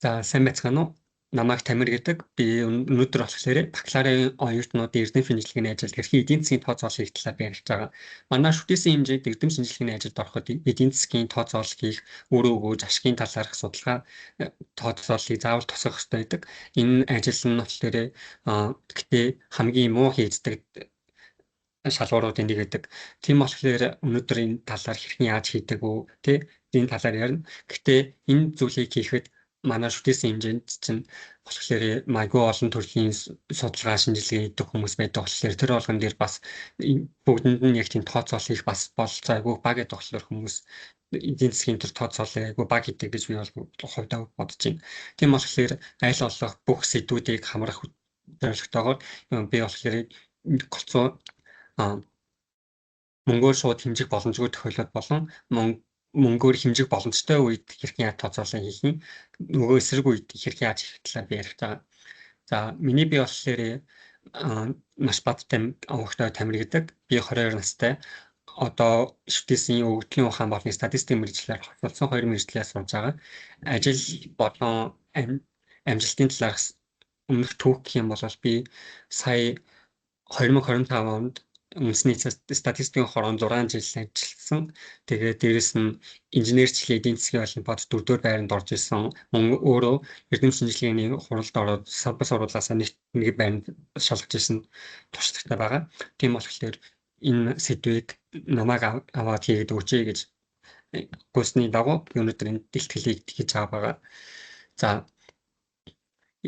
За, сайн байцгаана уу? Намайг Тамир гэдэг. Би өнөөдөр болохоор бакалаврын оюутнуудын эрдэм шинжилгээний ажилд хэрхэн эдийн засгийн тооцоолол хийх талаар ярилцж байгаа. Манай шүтээсэн хэмжээнд эрдэм шинжилгээний ажилд ороход эдийн засгийн тооцоолол хийх, үр өгөөж, ашигын талаарх судалгаа тооцооллыг заавал тусгах ёстой байдаг. Энэ ажил нь болохоор гэхдээ хамгийн муу хийгддэг шалгууруудын нэг гэдэг. Тийм болохоор өнөөдөр энэ талаар хэрхэн яаж хийдэг үү, тэ, энэ талаар ярина. Гэхдээ энэ зүйлийг хийхэд манай шүтээсэн хэмжээнд чинь болохоор майгүй олон төрлийн судалгаа шинжилгээ хийдэг хүмүүс байдаг болохоор тэр болгон дээр бас бүгдэнд нь яг тийм тооцоол хийх бас бололцоо айгүй бага гэдэг болохоор хүмүүс эдийн засгийн төр тооцоолыг айгүй бага хийдэг гэж би бол хувьдаа бодож байна. Тийм болохоор аль болох бүх сэдвүүдийг хамрах зорилготойгоор би болохоор голцоо мөнгөөр шууд хэмжих боломжгүй тохиолдол болон мөнгөөр хэмжих боломжтой үед хэрхэн яаж тооцоолон хийх юм, нөгөө эсрэг үед хэрхэн яаж хийх талаар би ярих байгаа. За, миний би болохоор маш бадтай овогтой Тамир гэдэг. Би 22 настай. Одоо шүтээсийн өгөгдлийн ухаан болон статистикийн мэргэжлээр хосолсон хоёр мэргэжлээр сурж байгаа. Ажил болон амжилтын талаарх өмнөх түүх гэх юм бол би сая 2025 онд үндэсний статистикийн хороонд 6 жил ажилласан. Тэгээд дээрэс нь инженерчлэгийн эдийн засгийн олимпиад 4-р байранд орж исэн. Мөн өөрөө эрдэм шинжилгээний хуралд ороод салбар сургуулиасаа нэг байранд шалгаж исэн туршлагатай байгаа. Тийм болохоор энэ сэдвийг намайг аваад хийгээд өгч гэж гүйсний дагуу би өнөөдөр энэ бэлтгэлийг хийж байгаа. За,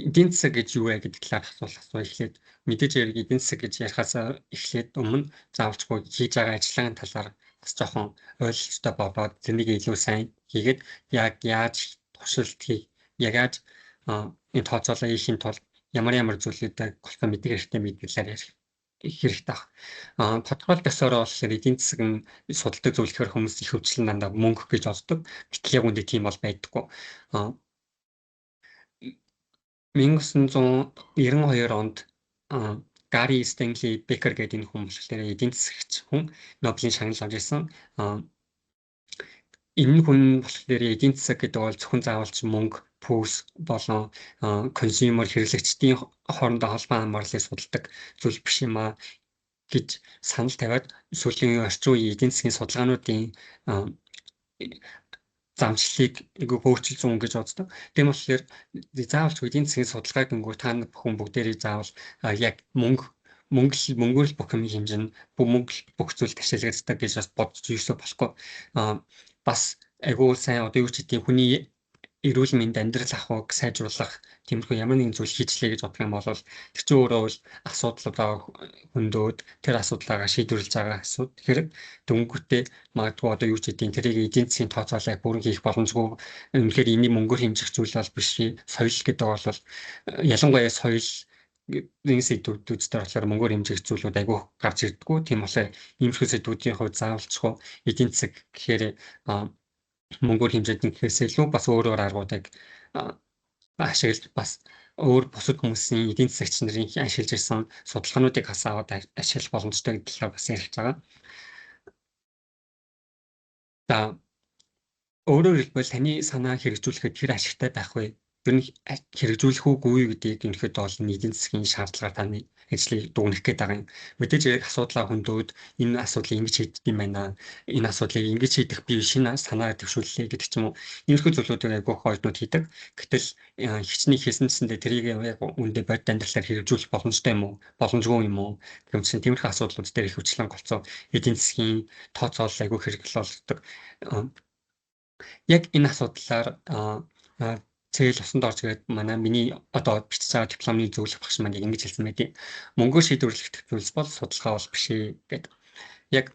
эдийн засаг гэж юу вэ гэдэг талаар асуулт асуу эхлээд мэдээж хэрэг эдийн засаг гэж ярихаас эхлээд өмнө заавалчгүй хийж байгаа ажлын талаар бас жоохон ойлголттой болоод тэрнийг илүү сайн хийгээд яг яаж туршилт хийх, яг яаж энэ тооцоолоо хийхин тулд ямар ямар зүйлүүдийг голцоо мэдэх хэрэгтэй мэдэх талаар ярих хэрэгтэй баг. Тодорхойлолт ёсоор болохоор эдийн засаг нь судалдаг зүйл гэхээр хүмүүс их хөвчлэн дандаа мөнгө гэж боддог. Гэтэл яг үндэ тийм бол байдаггүй. 1992 онд Гари Стэнли Бекер гэдэг энэ хүн болохоор эдийн засагч хүн Нобелийн шагнал авч ирсэн. Энэ хүн болохоор эдийн засаг гэдэг бол зөвхөн заавалч мөнгө, пүүс болон consumer хэрэглэгчдийн хоорондоо холбоо хамаарлыг судалдаг зүйл биш юм а гэж санал тавиад сүүлийн орчин үеийн эдийн засгийн судалгаануудын замчлалыг айгүй өөрчилсөн гэж боддог. Тийм болохоор заавал ч эдийн засгийн судалгаа гингүү та бүхэн бүгдээрээ заавал яг мөнгө мөнгө мөнгөөр л бүх юм хэмжинэ, мөнгө бүх зүйлд ашиглагддаг гэж бас бодож юусоо болохгүй. Бас айгүй сайн одоо юу ч гэдэг хүний эрүүл мэнд, амьдрал ахуйг сайжруулах тиймэрхүү ямар нэгэн зүйл хийчлээ гэж бодох юм бол тэр чинь өөрөө бол асуудлуудаа хөндөд тэр асуудлаагаа шийдвэрлэж байгаа асуудал хэрэг. Дөнгөтэй магадгүй одоо юу ч гэдэг тэрийг эдийн засгийн тооцоолыг бүрэн хийх боломжгүй, үнэхээр энийг мөнгөөр хэмжих зүйл бол биш. Соёл гэдэг бол ялангуяа соёл энэ сэдвүүд дээр болохоор мөнгөөр хэмжих зүйлүүд айгүй гарч ирдэггүй. Тийм болохоор иймэрхүү сэдвүүдийн хувьд заавалчгүй эдийн засаг гэхээр мөнгөөр хэмжээд гэхээс илүү бас өөр өөр аргуудыг ашиглаж, бас өөр бусад хүмүүсийн эдийн засагч нарын ашиглаж ирсэн судалгаануудыг хас аваад ашиглах боломжтой гэдэг талаар бас ярих байгаа. За, өөрөөр хэлбэл таны санаа хэрэгжүүлэхэд хэр ашигтай байх вэ? Ер нь хэрэгжүүлэх үгүй гэдгийг ерөнхийдөө бол эдийн засгийн шаардлагаар таны ажлыг дүгнэх гээд байгаа юм. Мэдээж яг асуудлаа хөндөд энэ асуудлыг ингэж шийддэг юм байна. Энэ асуудлыг ингэж шийдэх би шинэ санаа дэвшүүллээ гэдэг ч юм уу. Иймэрхүү зүйлүүдийг айгүй хойднууд хийдэг. Гэтэл хичнээн хийсэн гэсэндээ тэрийг яг үүндээ бодит амьдралаар хэрэгжүүлэх боломжтой юм уу? Боломжгүй юм уу? Гэх мэт тиймэрхүү асуудлууд дээр их хвчлэн голцоо эдийн засгийн тооцоолол айгүй хэрэглэл болдог. Яг энэ асуудлаар цээл усанд орж ирээд манай миний одоо бичиж байгаа дипломны зөвлөх багш маань яг ингэж хэлсэн байдیں۔ Мөнгөөр шийдвэрлэгдэх зүйлс бол судалгаа бол биш ээ гэдэг. Яг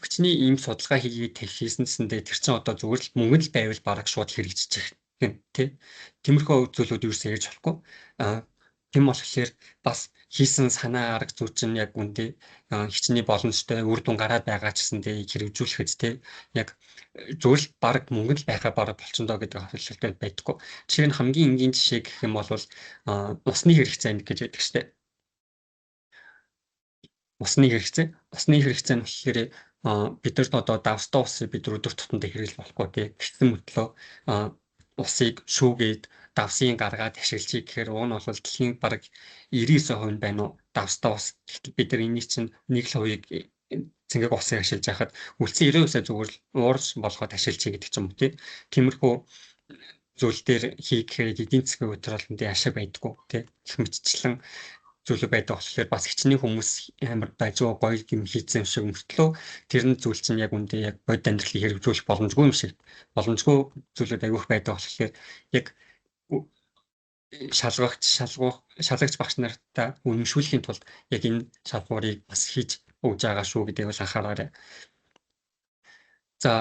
хүчний ийм судалгаа хийгээд хийсэн гэсэндээ тэр чинь одоо зүгээр л мөнгө л байвал бараг шууд хэрэгжиж юм тий. Тиймэрхүү зүйлүүд юу ч ярьж болохгүй. Тийм болохоор бас хийсэн санаа арга зүй чинь яг үндэ хичнээн боломжтой үр дүн гараад байгаа ч гэсэн тий хэрэгжүүлэхэд тий яг зүгээр л баг мөнгө л байхаа бараг болчихно гэдэг ойлголттой байдаггүй. Жишээ нь хамгийн энгийн жишээ гэх юм бол усны хэрэгцээ гэж байдаг штэ. Усны хэрэгцээ. Усны хэрэгцээ нь болохоор бид нарт одоо давстай усыг бид нар өдөр тутамдаа хэрэглэх болохгүй тий. Тэгсэн мөртлөө усыг шүүгээд давсын гаргаад ашиглажий гэхээр уг нь бол дэлхийн бараг 99% нь байна уу давстай ус. Гэтэл бид нар энийг чинь нэг л хувийг цэнгэг усыг ашиглаж байхад үлдсэн 90% зүгээр л уурж болгоод ашиглажий гэдэг ч юм уу тий. Тиймэрхүү зүйл дээр хийхээр эдийн засгийн удирдалтанд ашиг байдаггүй тий. Гэх мэтчлэн зүйлүүд байдаг болохоор бас хичнээн хүмүүс амар дажгүй гоё юм хийцэн юм шиг мөртлөө тэр нь зүйл чинь яг үндэ яг бодит амьдралыг хэрэгжүүлэх боломжгүй юм шиг боломжгүй зүйлүүд аявих байдаг болохоор яг шалгагч шалгуух шалагч багш нартаа үнэмшүүлэхийн тулд яг энэ шалгуурыг бас хийж өгж байгаа шүү гэдгийг бол анхаараарай. За,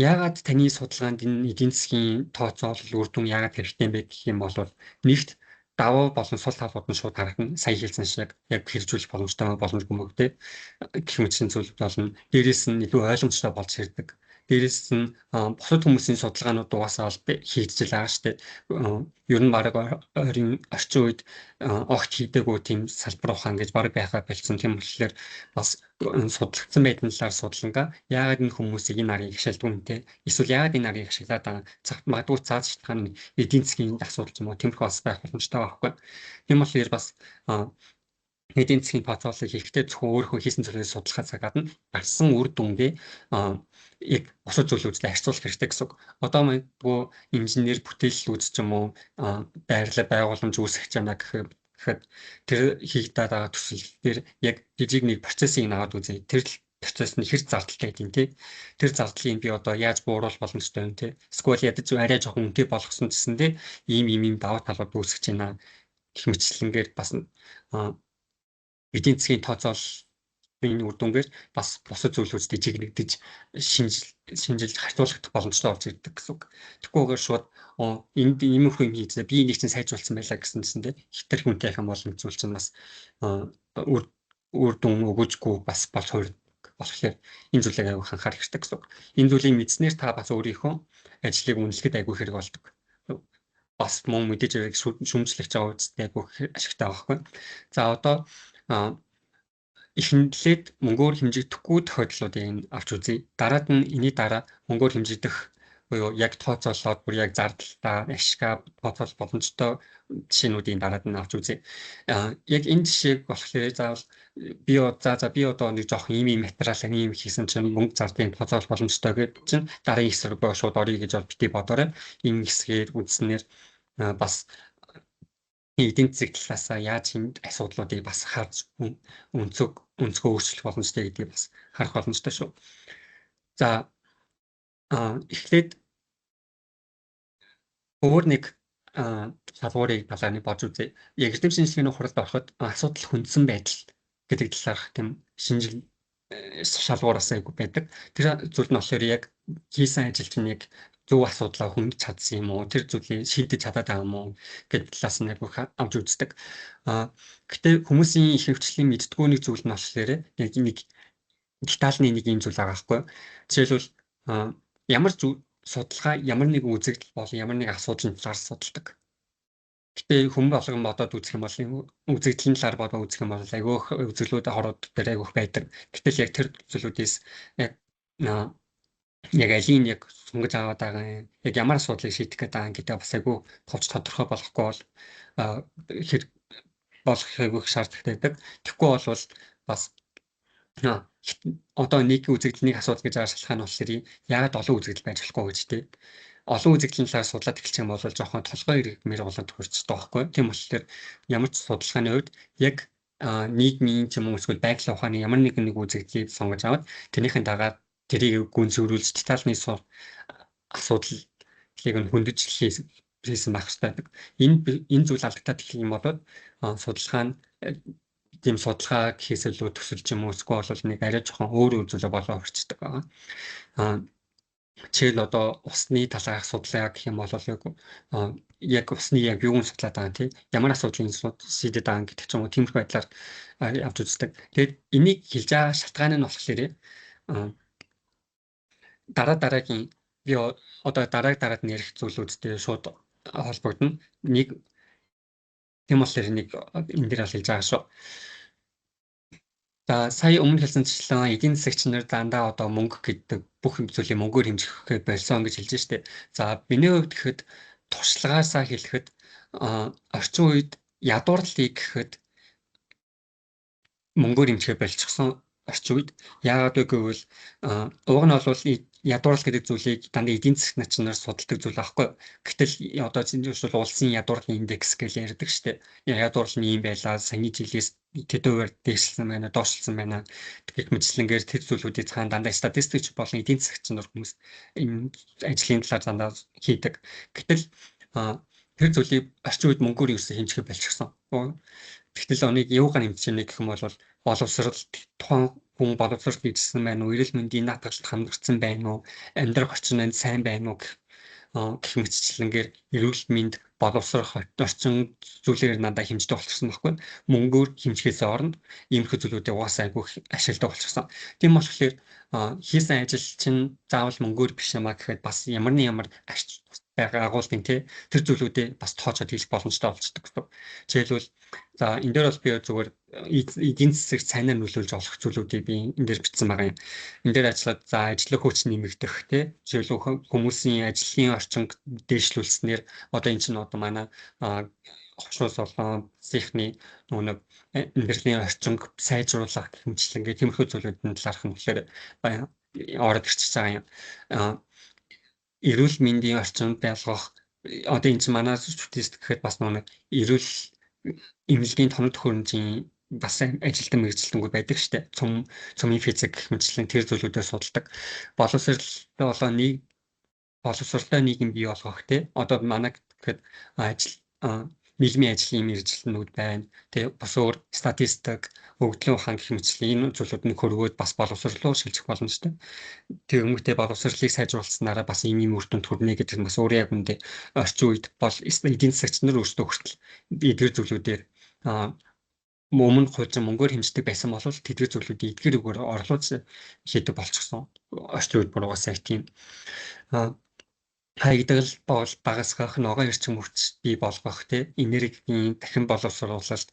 яагаад таны судалгаанд энэ эдийн засгийн тооцоолол үр дүн яагаад хэрэгтэй юм бэ гэх юм бол нэгт давуу болон сул талууд нь шууд харагдана. Сая хэлсэн шиг яг хэрэгжүүлэх боломжтой боломжгүй мөг те гэх мэтийн зүйл болно. Дээрээс нь илүү ойлгомжтой болж ирдэг. Дээрээс нь бусад хүмүүсийн судалгаанууд угаасаа л хийгдэж байгаа шүү дээ. Ер нь бараг ойрын орчин үед огт хийдэггүй тийм салбар ухаан гэж бараг байхаа болцсон. Тийм болохоор бас судлагдсан байдсан талаар судлангаа яагаад энэ хүмүүсийг энэ аргыг ашигладаг юм те? Эсвэл яагаад энэ аргыг ашиглаад байгаа? Магадгүй цаад шалтгаан нь эдийн засгийн асуудал юм уу? Тиймэрхүү бас байх боломжтой байхгүй. Тийм болохоор бас эдийн засгийн тооцоолол хийхдээ зөвхөн өөрийнхөө хийсэн зүйлийг судлахаас гадна гарсан үр дүнгээ яг бусад зүйлүүдтэй харьцуулах хэрэгтэй гэсэн үг. Одоо магадгүй инженер бүтээллүүд ч юм уу байрлал байгууламж үүсгэж байна гэхэд тэр хийгдээд байгаа төсөл дээр яг жижиг нэг процессыг аваад үзье. Тэр процесс нь хэр зардалтай гэдэг юм тий. Тэр зардлыг би одоо яаж бууруулах боломжтой юм тий. Эсвэл ядаж арай жоохон үнэтэй болгосон гэсэн тий ийм ийм ийм давуу талууд үүсгэж байна гэх мэтчлэнгээр бас эдийн засгийн тооцооллын үр дүнгээр бас бусад зүйлүүдтэй чиглэгдэж шинжилж харьцуулах боломжтой болж ирдэг гэсэн үг. Тэгхгүйгээр шууд энд иймэрхүү юм хийцээ би энийг чинь сайжруулсан байлаа гэсэн чинь хитэр хүнтэй юм бол зүйл чинь бас үр дүн өгөөжгүй бас болж хувирдаг болохоор энэ зүйлийг аягүй анхаарах хэрэгтэй гэсэн үг. Энэ зүйлийг мэдснээр та бас өөрийнхөө ажлыг үнэлэхэд аягүй хэрэг болдог. Бас мөн мэдээж хэрэг шүүмжлэгч байгаа үсттэй аягүй ашигтай байхгүй. За, одоо эхлээд мөнгөөр хэмжигдэхгүй тохиолдлуудыг авч үзье. Дараад нь энэний дараа мөнгөөр хэмжигдэх буюу яг тооцоолоод бүр яг зардалтаа ашгаа тооцоолох боломжтой жишээнүүдийн дараад нь авч үзье. Яг энэ жишээг болохоор заавал би за би одоо нэг жоох ийм ийм материал ийм хийсэн чинь мөнгө зардлын тооцоолох боломжтой гэдэг чинь дараагийн хэсэг рүү шууд оръё гэж бол бити бодоорой. Энэ хэсгээр үзснээр бас эдийн засаг талаасаа яаж энэ асуудлуудыг бас харж өнцгөө өөрчлөх боломжтой гэдгийг бас харах боломжтой шүү. За, эхлээд өөр нэг шалгуурыг талаар нь бодж үзье. Яг эрдэм шинжилгээний хуралд ороход асуудал хөндсөн байдал гэдэг талаарх тийм шинжил шалгуур бас айгүй байдаг. Тэр зүйл нь болохоор яг хийсэн ажил чинь яг зөв асуудлаа хөндөж чадсан юм уу? Тэр зүйлийг шийдэж чадаад байгаа юм уу гэдэг талаас нь айгүй авч үздэг. Гэтэ хүмүүсийн ихэвчлэн мэддэггүй нэг зүйл нь болохоор яг нэг детальны нэг юм зүйл байгаа байхгүй. Жишээлбэл, ямар зүйл судалгаа ямар нэгэн үзэгдэл болон ямар нэг асуудлын талаар судалдаг. Гэтэ хүн болгон бодоод үзэх юм бол үзэгдлийн талаар бодоод үзэх юм бол айгүй их үзэгдлүүд хороод дээр айгүй их байдаг. Гэтэл яг тэр зүйлүүдээс яг яг алийг яг сунгаж аваад байгаа юм, яг ямар асуудлыг шийдэх гээд байгаа юм гэдэг бас айгүй товч тодорхой болохгүй бол хэрэг болох айгүй их шаардлагатай байдаг. Тэгэхгүй бол бас одоо нэг үзэгдэл нэг асуудал гэж байгаа шалтгаан нь болохоор яагаад олон үзэгдэл байж болохгүй гэж тий. Олон үзэгдлийн талаар судлаад эхэлчих юм бол жоохон толгой эргэмээр болоод тохирчтой байхгүй. Тийм болохоор ямар ч судалгааны хувьд яг нийгмийн ч юм уу эсвэл байгалийн ухааны ямар нэгэн нэг үзэгдлийг сонгож аваад тэрнийхэн дагаа тэрийг гүнзгийрүүлж детальны асуудлыг нь хөндөж хийсэн байх хэрэгтэй байдаг. Энэ зүйл алдагдаад эхлэх юм бол судалгаа нь тийм судалгаа гэхээс илүү төсөл ч юм уу эсвэл бол нэг арай жоохон өөр өөр зүйлээ болоо хүрчдэг байгаа. Жишээл одоо усны талаарх судлаа гэх юм бол яг усны яг юун судлаад байгаа тийм ямар асуудлыг шийдээд байгаа гэдэг ч юм уу тиймэрхүү байдлаар авч үздэг. Тэгээд энийг хэлж байгаа шалтгаан нь болохоор дараа дараагийн би одоо дараад нь ярих зүйлүүдтэй шууд холбогдоно. Нэг тийм болохоор нэг энэ дээр бол хэлж байгаа шүү. За, сая өмнө хэлсэнчлэн эдийн засагч нар дандаа одоо мөнгө гэдэг бүх зүйлийг мөнгөөр хэмжихэд болсон гэж хэлж штэ. За, миний хувьд гэхэд Туршлагаасаа хэлэхэд орчин үед ядуурлыг гэхэд мөнгөөр хэмжихээ больчихсон орчин үед. Яагаад вэ гэвэл уг нь бол ядуурл гэдэг зүйлийг дандаа эдийн засгийн начнаар судалдаг зүйл аахгүй. Гэтэл одоо жишээлбэл улсын ядуурлын индекс гэж ярьдаг шүү дээ. Ядуурл нь ийм байлаа, саяны жилээс тэд хувиар дээшилсэн байна, доошлсон байна гэх мэтчилэнгээр тэр зүйлүүдийг цаана дандаа статистикч болон эдийн засагч нар хүмүүс энэ ажлын талаар дандаа хийдэг. Гэтэл тэр зүйлийг орчин үед мөнгөөр юусэн хэмжихээ больчихсон. Тэгтэл оныг юугаар хэмжиж байна гэх юм бол боловсрол, тухайн хүн боловсрол хийжсэн байна уу, эрүүл мэндийн даатгалд хамгарсан байна уу, амьдрах орчин нь сайн байна уу гэх мэтчилэнгээр эрүүл мэнд, боловсрох орчин зүйлээр надад хэмждэг болчихсон байхгүй. Мөнгөөр хэмжихээс оронд иймэрхүү зүйлүүдийг угаасаа айгүй ашигладаг болчихсон. Тийм болохоор хийсэн ажил чинь заавал мөнгөөр биш юм а гэхэд бас ямар нэг ямар ач байгаа агуулгын тий тэр зүйлүүдээ бас тоочод хийх боломжтой болчихдог гэсэн. Жишээлбэл, за, энэ дээр бол би зүгээр эдийн засагт сайнаар нөлөөлж олох зүйлүүдийг би энэ дээр бичсэн байгаа юм. Энэ дээр ажиллаад, за, ажиллах хүч нэмэгдэх тий жишээлбэл хүмүүсийн ажлын орчин дээшлүүлснээр одоо энэ чинь одоо манай хошуус болон психны нөгөө нэг амьдралын орчинг сайжруулах гэх мэтчилэн тиймэрхүү зүйлүүдийн талаарх нь болохоор ороод ирчихэж байгаа юм. Эрүүл мэндийн орчин байлгах, одоо энэ чинь манай статистик гэхэд бас нэг эрүүл эмнэлгийн тоног төхөөрөмжийн бас ажилтан мэргэжилтэнгүүд байдаг штэ. Цөмийн физик гэх мэтчилэн тэр зүйлүүдээр судалдаг. Боловсрол болоо нэг боловсролтой нийгэм бий болгох те. Одоо манай гэхэд ажил нийгмийн ажлын мэргэжилтнүүд байна. Тэгээ бас өөр статистик, өгөгдлийн ухаан гэх мэтчилэн энэ зүйлүүд нь хөрвөөд бас боловсрол руу шилжих боломжтой. Тэгэнгүүтээ боловсролыг сайжруулснараа бас ийм ийм үр дүнд хүрнэ гэдэг нь бас өөрөө яг үндэ орчин үед бол эдийн засагч нар өөрсдөө хүртэл эдгээр зүйлүүдээр өмнө хуучин мөнгөөр хэмждэг байсан бол тэдгээр зүйлүүдийг эдгээр үгээр орлуулж хийдэг болчихсон. Орчин үед бүр угаасаа тийм хаягдал бол багасгах, ногоон эрчим хүч бий болгох, тий энергийн дахин боловсруулалт,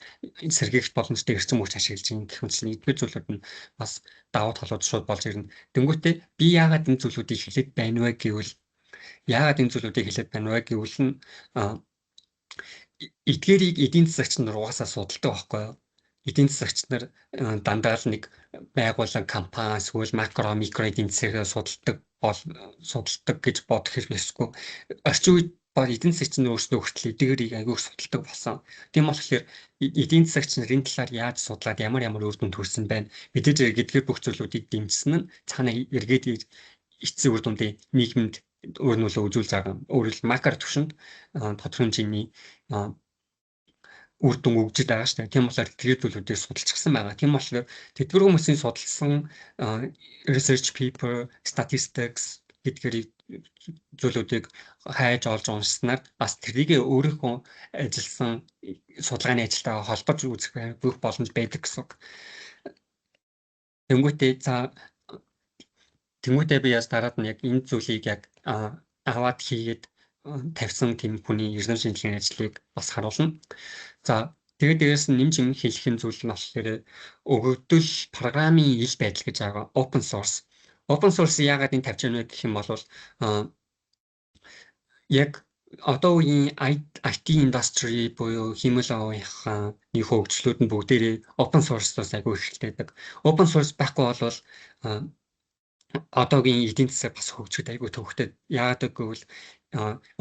сэргээх боломжтой эрчим хүч ашиглаж ин гэх мэт эдгээр зүйлүүд нь бас давуу талууд шууд болж ирнэ. Тэнгүүтээ би яагаад энэ зүйлүүдийг хэлээд байна вэ гэвэл нь эдгээрийг эдийн засагч нар угаасаа судалдаг байхгүй юу? Эдийн засагч нар дандаа л нэг байгууллага, компани эсвэл макро, микро эдийн засгийг судалдаг бол судалдаг гэж бодох хэрэггүй. Орчин үед бол эдийн засагч нар өөрсдөө хүртэл эдгээрийг айгүй судалдаг болсон. Тийм болохоор эдийн засагч нар энэ талаар яаж судлаад ямар ямар үр дүнд хүрсэн байна. Мэдээж эдгээр бүх зүйлүүдийг дэмжсэн нь цаана эргээд эцсийн үр дүндээ нийгэмд өөр нөлөө үзүүлж байгаа. Өөрөөр макро түвшинд тодорхой хэмжээний үр дүн өгж байгаа шүү дээ. Тийм болохоор тэр зүйлүүдийг судалчихсан байгаа. Тийм болохоор тэдгэр хүмүүсийн судалсан research paper, statistics гэдгээр зүйлүүдийг хайж олж уншсанаар бас тэрийг өөрийнхөө ажилласан судалгааны ажилтайгаа холбож үзэх бүх боломж байдаг гэсэн үг. Тэнгүүтээ, за, тэнгүүтээ би яс дараад нь яг энэ зүйлийг яг аваад хийгээд тавьсан тийм хүний эрдэм шинжилгээний ажлыг бас харуулна. За, тэгээд дээрээс нь нэмж юм хэлэх юм зүйл нь болохоор өгөгдөл программын ил байдал гэж байгаа. Open source. Open source яагаад энэ тавьж байна вэ гэх юм бол яг одоо үеийн IT industry буюу хиймэл оюун нэг хөгжлүүд нь бүгдээрээ open source-оос айгүй эхэлдэг. Open source байхгүй бол одоогийн эдийн засаг бас хөгжөхөд айгүй төвөгтэй. Яагаад гэвэл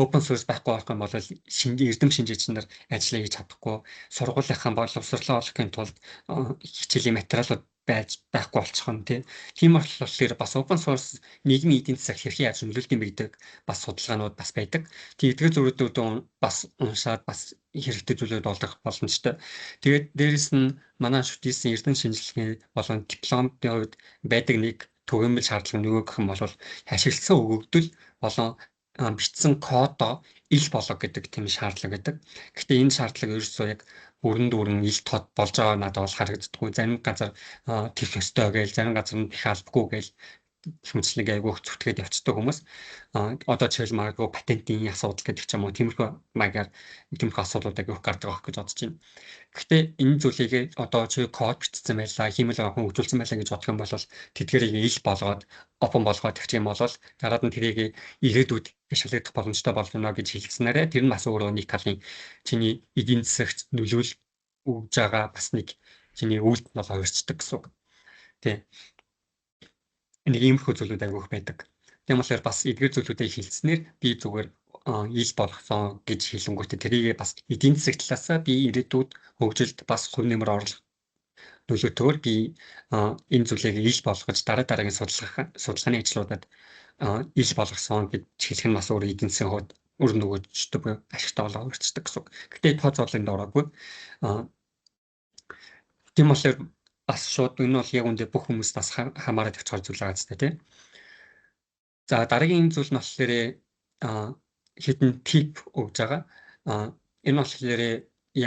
open source байхгүй болох юм бол шинэ эрдэм шинжээч нар ажиллаа хийж чадахгүй, сургуулийнхаа боловсрлоо олохын тулд хичээлийн материалууд байж байхгүй болчих нь тий. Тийм болохоор бас open source нийгмийн эдийн засаг хэрхэн яаж нөлөөлдөг юм бэ гэдэг бас судалгаанууд бас байдаг. Тийм эдгээр зүйлүүд бас уншаад бас хэрэгтэй зүйлүүд олох боломжтой. Тэгээд дээрэс нь манай шүтээсэн эрдэм шинжилгээ болон дипломын хувьд байдаг нэг түгээмэл шаардлага нь юу гэх юм бол ашигласан өгөгдөл болон бичсэн кодоо ил болго гэдэг тийм шаардлага гэдэг. Гэхдээ энэ шаардлага ерөөсөө яг бүрэн дүүрэн ил тод болж байгаа надад бол харагддаггүй. Зарим газар тэгэх ёстой гээл, зарим газар нь тэгэх албагүй гээл. хэмжлэг айгүйх зүтгээд явцдаг хүмүүс. Одоо жишээл магадгүй патентын асуудал гэдэг ч юм уу, тиймэрхүү маягаар тиймэрхүү асуудлууд айгүйх гардаг байх гэж бодож байна. Гэхдээ энэ зүйлийг одоо чи код бичсэн байлаа, хиймэл оюун хөгжүүлсэн байлаа гэж бодох юм бол тэдгэрийг ил болгоод, open болгоод тавьчих юм бол дараад нь тэрийг ирээдүйд ашиглах боломжтой болно гэж хэлснээрээ тэр нь бас өөрөө нэг талын чиний эдийн засагт нөлөөлөл өгж байгаа бас нэг чиний үйлдэл бол хувирчдаг гэсэн үг. Тий. Нэг иймэрхүү зүйлүүд айгүйх байдаг. Тийм болохоор бас эдгээр зүйлүүдийг хэлснээр би зүгээр ил болгосон гэж хэлэнгүүтээ тэрийг бас эдийн засаг талаасаа би ирээдүйд хөгжилд бас хувь нэмэр оруулах нөлөөтэйгээр би энэ зүйлийг ил болгож дараа дараагийн судалгааны ажлуудад ил болгосон гэж хэлэх нь бас өөр эдийн засгийн хувьд үр нөгөөжтэй буюу ашигтай болоо өрчдөг гэсэн үг. Гэтэ тооцоололд ороогүй. Тийм болохоор бас шууд энэ бол яг үндэ бүх хүмүүс бас хамаарат явчихар зүйл байгаа зү, тий. За, дараагийн зүйл нь болохоор хэдэн tip өгж байгаа. Энэ болохоор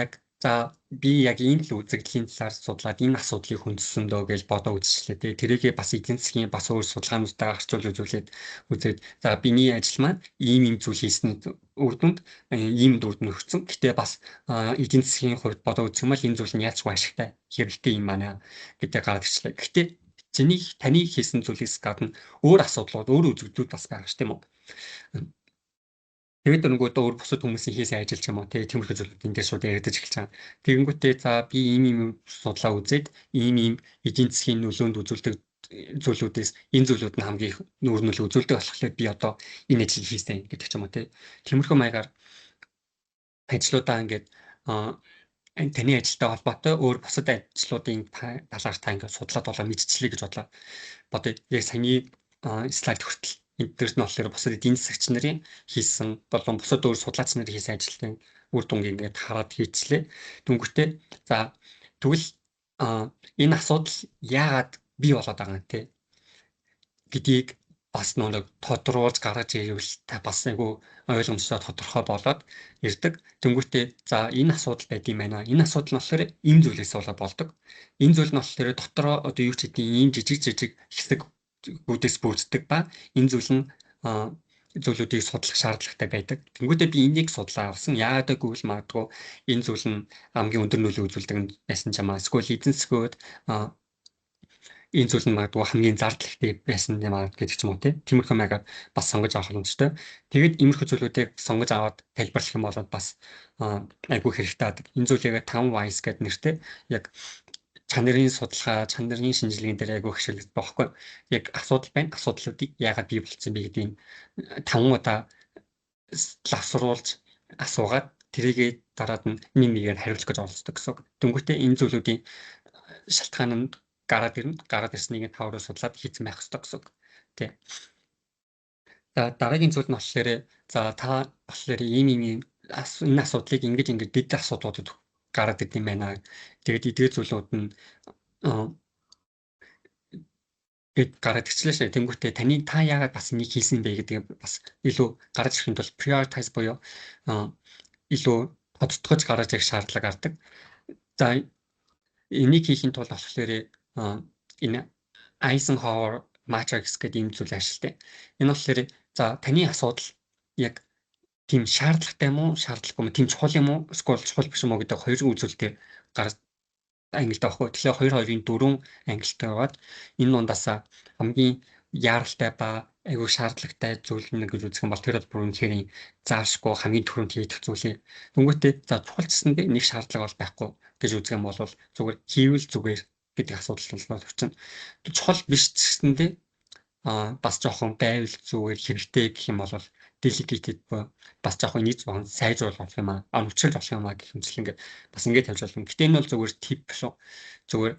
яг за би яг ийм л үзэгдлийн талаар судлаад энэ асуудлыг хүндсэн дөө гэж бодоо үзчихлээ, тий. Тэрийгээ бас эдийн засгийн бас өөр судалгаануудтайгаа харьцуулж үзүүлээд үзээд, за биний ажил маань ийм ийм зүйл хийсэн үр дүнд ийм үр дүнд хүрсэн. Гэтэ бас эдийн засгийн хувьд бодоо үзэх юм бол энэ зүйл нь яалчгүй ашигтай, хэрэгтэй юм байна гэдэг гараад ирчлээ. Гэтэ чиний таны хийсэн зүйлээс гадна өөр асуудлууд, өөр үзэгдлүүд бас байгаа ш, тийм үү? Тэгээд нөгөө өөр бусад хүмүүсийн хийсэн ажил ч юм уу, тэгээ тиймэрхүү зүйлүүд энэ дээр шууд яригдаж эхэлж байгаа. Тэгэнгүүтээ за би ийм ийм судлаа үзээд ийм ийм эдийн засгийн нөлөөнд үзүүлдэг зүйлүүдээс энэ зүйлүүд нь хамгийн их нүүр нөлөө үзүүлдэг болохоор би одоо энэ ажлыг хийсэн гэдэг ч юм уу, тий. Тиймэрхүү маягаар ажлуудаа ингээд таны ажилтай холбоотой өөр бусад ажлуудын талаар та ингээд судлаад болоо мэдчихлээ гэж бодлоо. Бодъё. Яг саяны слайд хүртэл энэ дээрс нь болохоор бусад эдийн засагч нарын хийсэн болон бусад өөр судлаач нарын хийсэн ажлын үр дүнг ингээд хараад хийчлээ. Дүнгүүтээ за тэгвэл энэ асуудал яагаад бий болоод байгаа юм те гэдгийг бас нэг тодруулж гаргаж ирвэл та бас айгүй ойлгомжтой, тодорхой болоод ирдэг. Тэнгүүтээ за энэ асуудал байд юм байна. Энэ асуудал нь болохоор ийм зүйлээс болоод болдог. Энэ зүйл нь болохоор дотроо одоо юу ч гэдэг ийм жижиг жижиг хэсэг үүдээс бүрддэг ба энэ зүйл нь зүйлүүдийг судлах шаардлагатай байдаг. Тэнгүүтээ би энийг судлаа авсан. Яагаад гэвэл магадгүй энэ зүйл нь хамгийн өндөр нөлөө үзүүлдэг байсан ч юм аа. Эсвэл эдийн засгийн энэ зүйл нь магадгүй хамгийн зардал ихтэй байсан юм аа гэдэг ч юм уу, тий. Тиймэрхүү маягаар бас сонгож авах боломжтой. Тэгээд иймэрхүү зүйлүүдийг сонгож аваад тайлбарлах юм бол бас айгүй хэрэгтэй байдаг. Энэ зүйлийг 5 whys гэдэг нэртэй яг чанарын судалгаа, чанарын шинжилгээний дээр айгүй хэрэглэгддэг байхгүй. Яг асуудал байна. Асуудлуудыг яагаад бий болцсон бэ гэдгийг 5 удаа лавсруулж асуугаад тэрийгээ дараад нь нэг нэгээр хариулах гэж оролцдог гэсэн үг. Дөнгөтэй энэ зүйлүүдийн шалтгаан нь гараад ирнэ. Гараад ирснийг та өөрөө судлаад хийцэн байх ёстой гэсэн үг. Тий. За, дараагийн зүйл нь болохоор за та болохоор ийм ийм энэ асуудлыг ингэж ингэж дэд асуудлуудад гараад ирд юм байна. Тэгээд эдгээр зүйлүүд нь гээд гараад ирчлээ шээ. Тэнгүүтээ таны та яагаад бас энийг хийсэн бэ гэдгийг бас илүү гаргаж ирэхэд бол prioritize буюу илүү тодтогч гаргаж ирэх шаардлага гардаг. За, энийг хийхийн тулд болохоор энэ Eisenhower matrix гэдэг ийм зүйл ашигладаг. Энэ болохоор за таны асуудал яг тийм шаардлагатай юм уу, шаардлагагүй юм уу, тийм чухал юм уу, эсвэл чухал биш юм уу гэдэг хоёр үзүүлэлтээр гарч ангилдаг байхгүй. Тэгэхээр 2 2-ын 4 ангилалтай байгаад энэ дундаасаа хамгийн яаралтай ба айгүй шаардлагатай зүйл нэг гэж үзэх юм бол тэр бол бүр үнэхээр заашгүй хамгийн түрүүнд хийх зүйлээ. Тэнгүүтээ за чухалчсандээ нэг шаардлага бол байхгүй гэж үзэх юм бол зүгээр хийвэл зүгээр гэдэг асуудал бол төрчин. Чухал биш ч гэсэндээ бас жоохон байвал зүгээр, хэрэгтэй гэх юм бол delegated буюу бас жоохон энийг жоохон сайжруулах болох юм аа, нүчрэл болох юм аа гэх мэтлэн ингээд бас ингээд тавьж болно. Гэтэ энэ бол зүгээр tip шүү. Зүгээр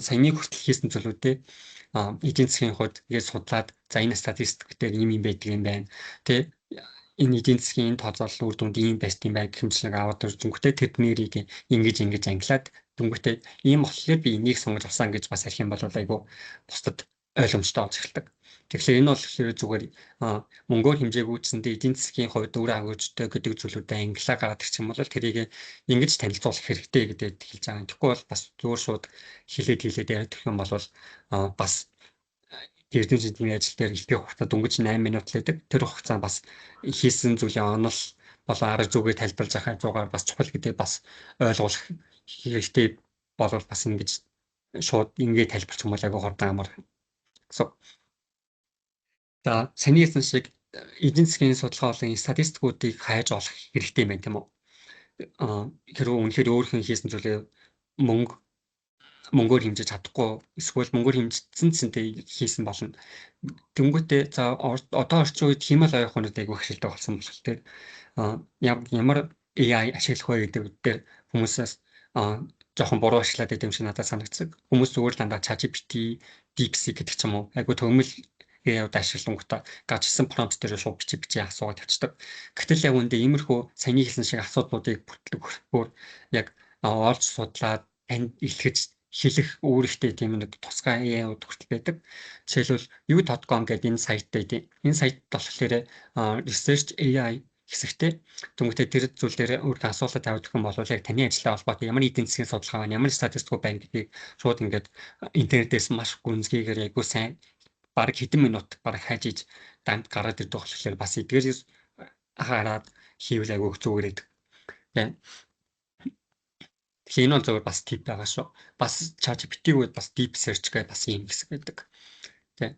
саяны хүртэл хийсэн зүйлүүдээ эдийн засгийн хувьд ингээд судлаад, за энэ статистик дээр ийм юм байдаг юм байна. Тэ, энэ эдийн засгийн энэ тооцоолол үр дүнд ийм байт юм байна гэх мэтлэг аваад иржэнгүүтээ тэднэрийг ингэж ингэж ангилаад, дүнгүүтээ ийм болохоор би энийг сонгож авсан гэж бас ярих юм бол айгүй бусдад ойлгомжтой болж эхэлдэг. Тэгэхээр энэ бол зүгээр мөнгөөр хэмжээгүйцэндээ эдийн засгийн хувьд үр агуйжтай гэдэг зүйлүүдээ ангилаа гараад ирчих юм бол тэрийг ингэж танилцуулах хэрэгтэй гэдэг хэлж байгаа. Тэгэхгүй бол бас зүгээр шууд хилээд хилээд яриад юм бол бас Эрдэм шинжилгээний ажил дээр ихтэй хугацаа дөнгөж 8 минут л байдаг. Тэр хугацаа бас хийсэн зүйлийн онол болон арга зүгээ тайлбарлаж байхын зугаар бас чухал гэдэг бас ойлгуулах хэрэгтэй болвол бас ингэж шууд ингэ тайлбарч юм бол айгүй хурдан амар гэсэн. За, саяны хэлсэн шиг эдийн засгийн судалгаа болон статистикуудыг хайж олох хэрэгтэй юм байна, тийм үү? Хэрвээ үнэхээр өөрийнх нь хийсэн зүйлээ мөнгөөр хэмжиж чадахгүй эсвэл мөнгөөр хэмжсэн цэнтэй хийсэн болно. Тэнгүүтээ за, одоо орчин үед хиймэл оюун ухаанууд айгүй ашигладаг болсон болохоор тэр ямар AI ашиглах вэ гэдэг дээр хүмүүсээс жоохон буруу ашиглаад байт юм шиг надад санагдсан. Хүмүүс зүгээр л дандаа ChatGPT, DeepSeek гэдэг ч юм уу, айгүй төгмөл AI-ууд ашиглангуудаа гарч ирсэн prompt дээр шууд бичи бичи асуугаад явчихдаг. Гэтэл яг үүндээ иймэрхүү саяны хэлсэн шиг асуудлуудыг бүртгэх яг олж судлаад танд илтгэж хэлэх үүрэгтэй тийм нэг тусгай AI-ууд хүртэл байдаг. Жишээлбэл, you.com гэдэг энэ сайт байдаг. Энэ сайт болохоор research AI хэсэгтэй. Тэнгүүтээ тэр зүйл дээр өөртөө асуултаа тавьдаг юм бол яг таны ажлтай холбоотой ямар эдийн засгийн судалгаа байна, ямар статистик байна гэдгийг шууд ингээд интернетээс маш гүнзгийгээр айгуу сайн бараг хэдэн минут бараг хайж иж данд гараад ирдэг болохоор бас эдгээрээс хараад хийвэл айгуу зүгээр байдаг. Тэгэхээр энэ бол зөвхөн бас tip байгаа шүү. Бас ChatGPT-г бас deep search гэдэг бас ийм хэсэг байдаг. Тийм.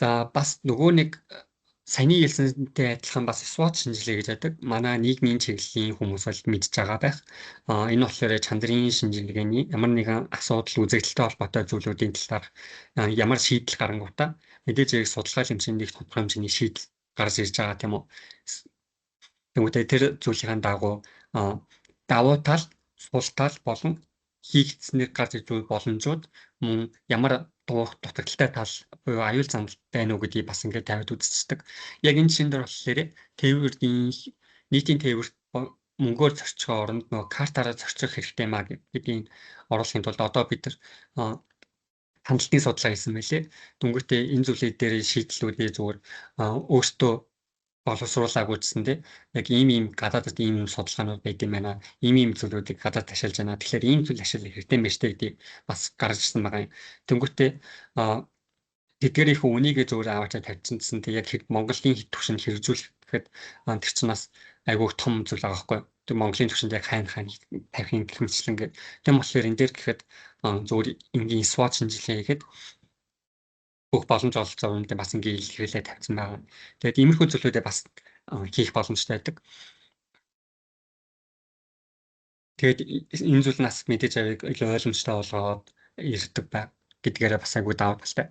За, бас нөгөө нэг саяны хэлсэнтэй адилхан бас SWOT шинжилгээ гэж байдаг. Манай нийгмийн чиглэлийн хүмүүс бол мэдж байгаа байх. Энэ болохоор чанарын шинжилгээний ямар нэгэн асуудал үзэгдэлтэй холбоотой зүйлүүдийн талаар ямар шийдэл гарангуудаа мэдээж яг судалгаа хэмжээний тодорхой хэмжээний шийдэл гарч ирж байгаа, тийм үү. Тэгвэл тэр зүйлийн дагуу давуу тал, сул тал болон хийгдсэнийг гарч ирж буй боломжууд, мөн ямар дутагдалтай тал буюу аюул заналт байна уу гэдгийг бас ингээд тавиад үзчихдэг. Яг энэ жишээн дээр болохоор тээврийн нийтийн тээвэрт мөнгөөр зорчих оронд нөгөө картаараа зорчих хэрэгтэй маа гэдгийг оруулахын тулд одоо бид нар хандлтын судалгаа хийсэн байлээ. Дүнгүүтээ энэ зүйлүүд дээр шийдлүүдээ зүгээр өөртөө боловсруулаагүй гэсэн, тий. Яг ийм ийм гадаадд ийм ийм судалгаанууд байд юм байна. Ийм ийм зүйлүүдийг гадаад ашиглаж байна. Тэгэхээр ийм зүйл ашиглах хэрэгтэй юм байна штэ гэдгийг бас гаргаж ирсэн байгаа юм. Тэнгүүтээ тэдгээрийн үнийгээ зүгээр аваачаа тавьчихсан гэсэн, тий, яг Монголын хэд түвшинд хэрэгжүүлэх гэхэд тэр чинь бас айгүй том зүйл байгаа байхгүй. Тэр Монголын түвшинд яг хайна хайна тавих гэх мэтчлэн ингээд. Тийм болохоор энэ дээр гэхэд зүгээр энгийн SWOT шинжилгээ хийхэд бүх боломж ололцоо үүндээ бас ингээ илэрхийлээ тавьсан байгаа. Тэгээд иймэрхүү зүйлүүдээ бас хийх боломжтой байдаг. Тэгээд энэ зүйл нас мэдээж авиг илүү ойлгомжтой болгоод ирдэг бай гэдгээрээ бас айгүй давуу талтай.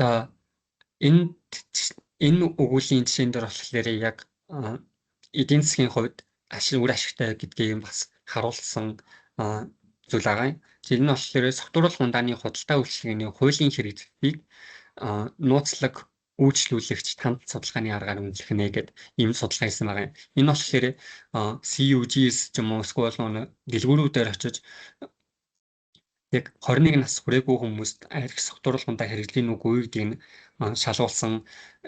За, энэ энэ өгүүллийн жишээн дээр болохоор яг эдийн засгийн хувьд ашиг үр ашигтай гэдгийг бас харуулсан зүйл байгаа юм. Тэр нь болохоор согтууруулах ундааны худалдаа үйлчилгээний хуулийн хэрэгцээг нууцлаг үйлчлүүлэгч хандлт судалгааны аргаар үнэлэх нэ гэд ийм судалгаа хийсэн байгаа юм. Энэ болохоор CUGS ч юм уу эсвэл дэлгүүрүүдээр очиж яг 21 нас хүрээгүй хүмүүст архи, согтууруулах ундаа хэрэглэе үгүй гэдгийг нь шалгуулсан,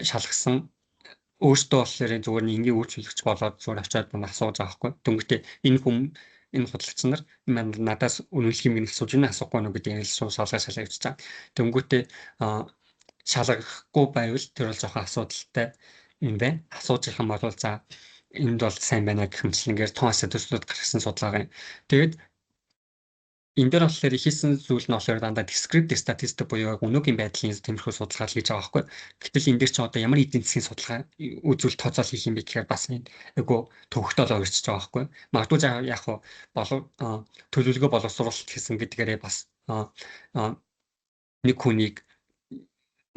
шалгасан. Өөртөө болохоор зүгээр нэг энгийн үйлчлүүлэгч болоод зүгээр очиод асууж байгаа байхгүй. Дөнгөтэй энэ хүм энэ худлагч нар надаас үнэлэх юм асууж байна, асуухгүй нү гэдгийг шууд шалгаа шалгаа явуулж байгаа. Дөнгөтэй шалгахгүй байвал тэр бол жоохон асуудалтай юм байна. Асууж ирэх юм бол за, энд бол сайн байна гэх мэтлэнгээр тун асуудлууд гаргасан судалгаа юм. Тэгээд энэ дээр болохоор хийсэн зүйл нь болохоор дандаа descriptive statistic буюу яг өнөөгийн байдлын тиймэрхүү судалгаа хийж байгаа байхгүй. Гэтэл энэ дээр чи одоо ямар эдийн засгийн судалгаа үзүүл тооцоол хийх юм бэ гэхээр бас энэ айгу төвөгтэй л ойрчиж байгаа байхгүй. Магадгүй яг хуу болов төлөвлөгөө боловсруулалт хийсэн гэдгээрээ бас нэг хүнийг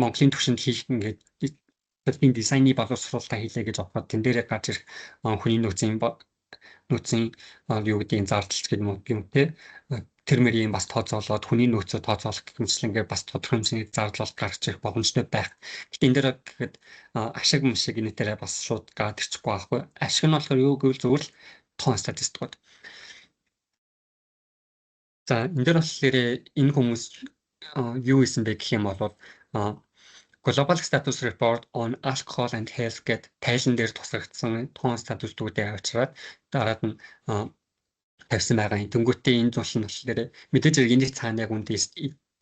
Монголын түвшинд хийх ингээд төлөвийн дизайны боловсруулалтаа хийлээ гэж бодоход тэн дээрээ гарч ирэх хүний нөөцийн юу гэдгийг зардалч гэдэг юм те, тэр мөрийн бас тооцоолоод, хүний нөөцөө тооцоолох гэх мэтлэнгээр бас тодорхой хэмжээний зардал бол гарч ирэх боломжтой байх. Гэтэ энэ дээр гэхэд ашиг мшиг энэ дээрээ бас шууд гараад ирчихгүй байхгүй. Ашиг нь болохоор юу гэвэл зүгээр л тоон статистикууд. За, энэ дээр болохоор энэ хүмүүс юу хийсэн бэ гэх юм бол Global Status Report on Alcohol and Health гэд тайлан дээр тусгагдсан тоон статистикуудыг авчираад дараад нь тавьсан байгаа юм. Тэнгүүтээ энэ зүйл нь болохоор мэдээж хэрэг энэ цаана яг үндэ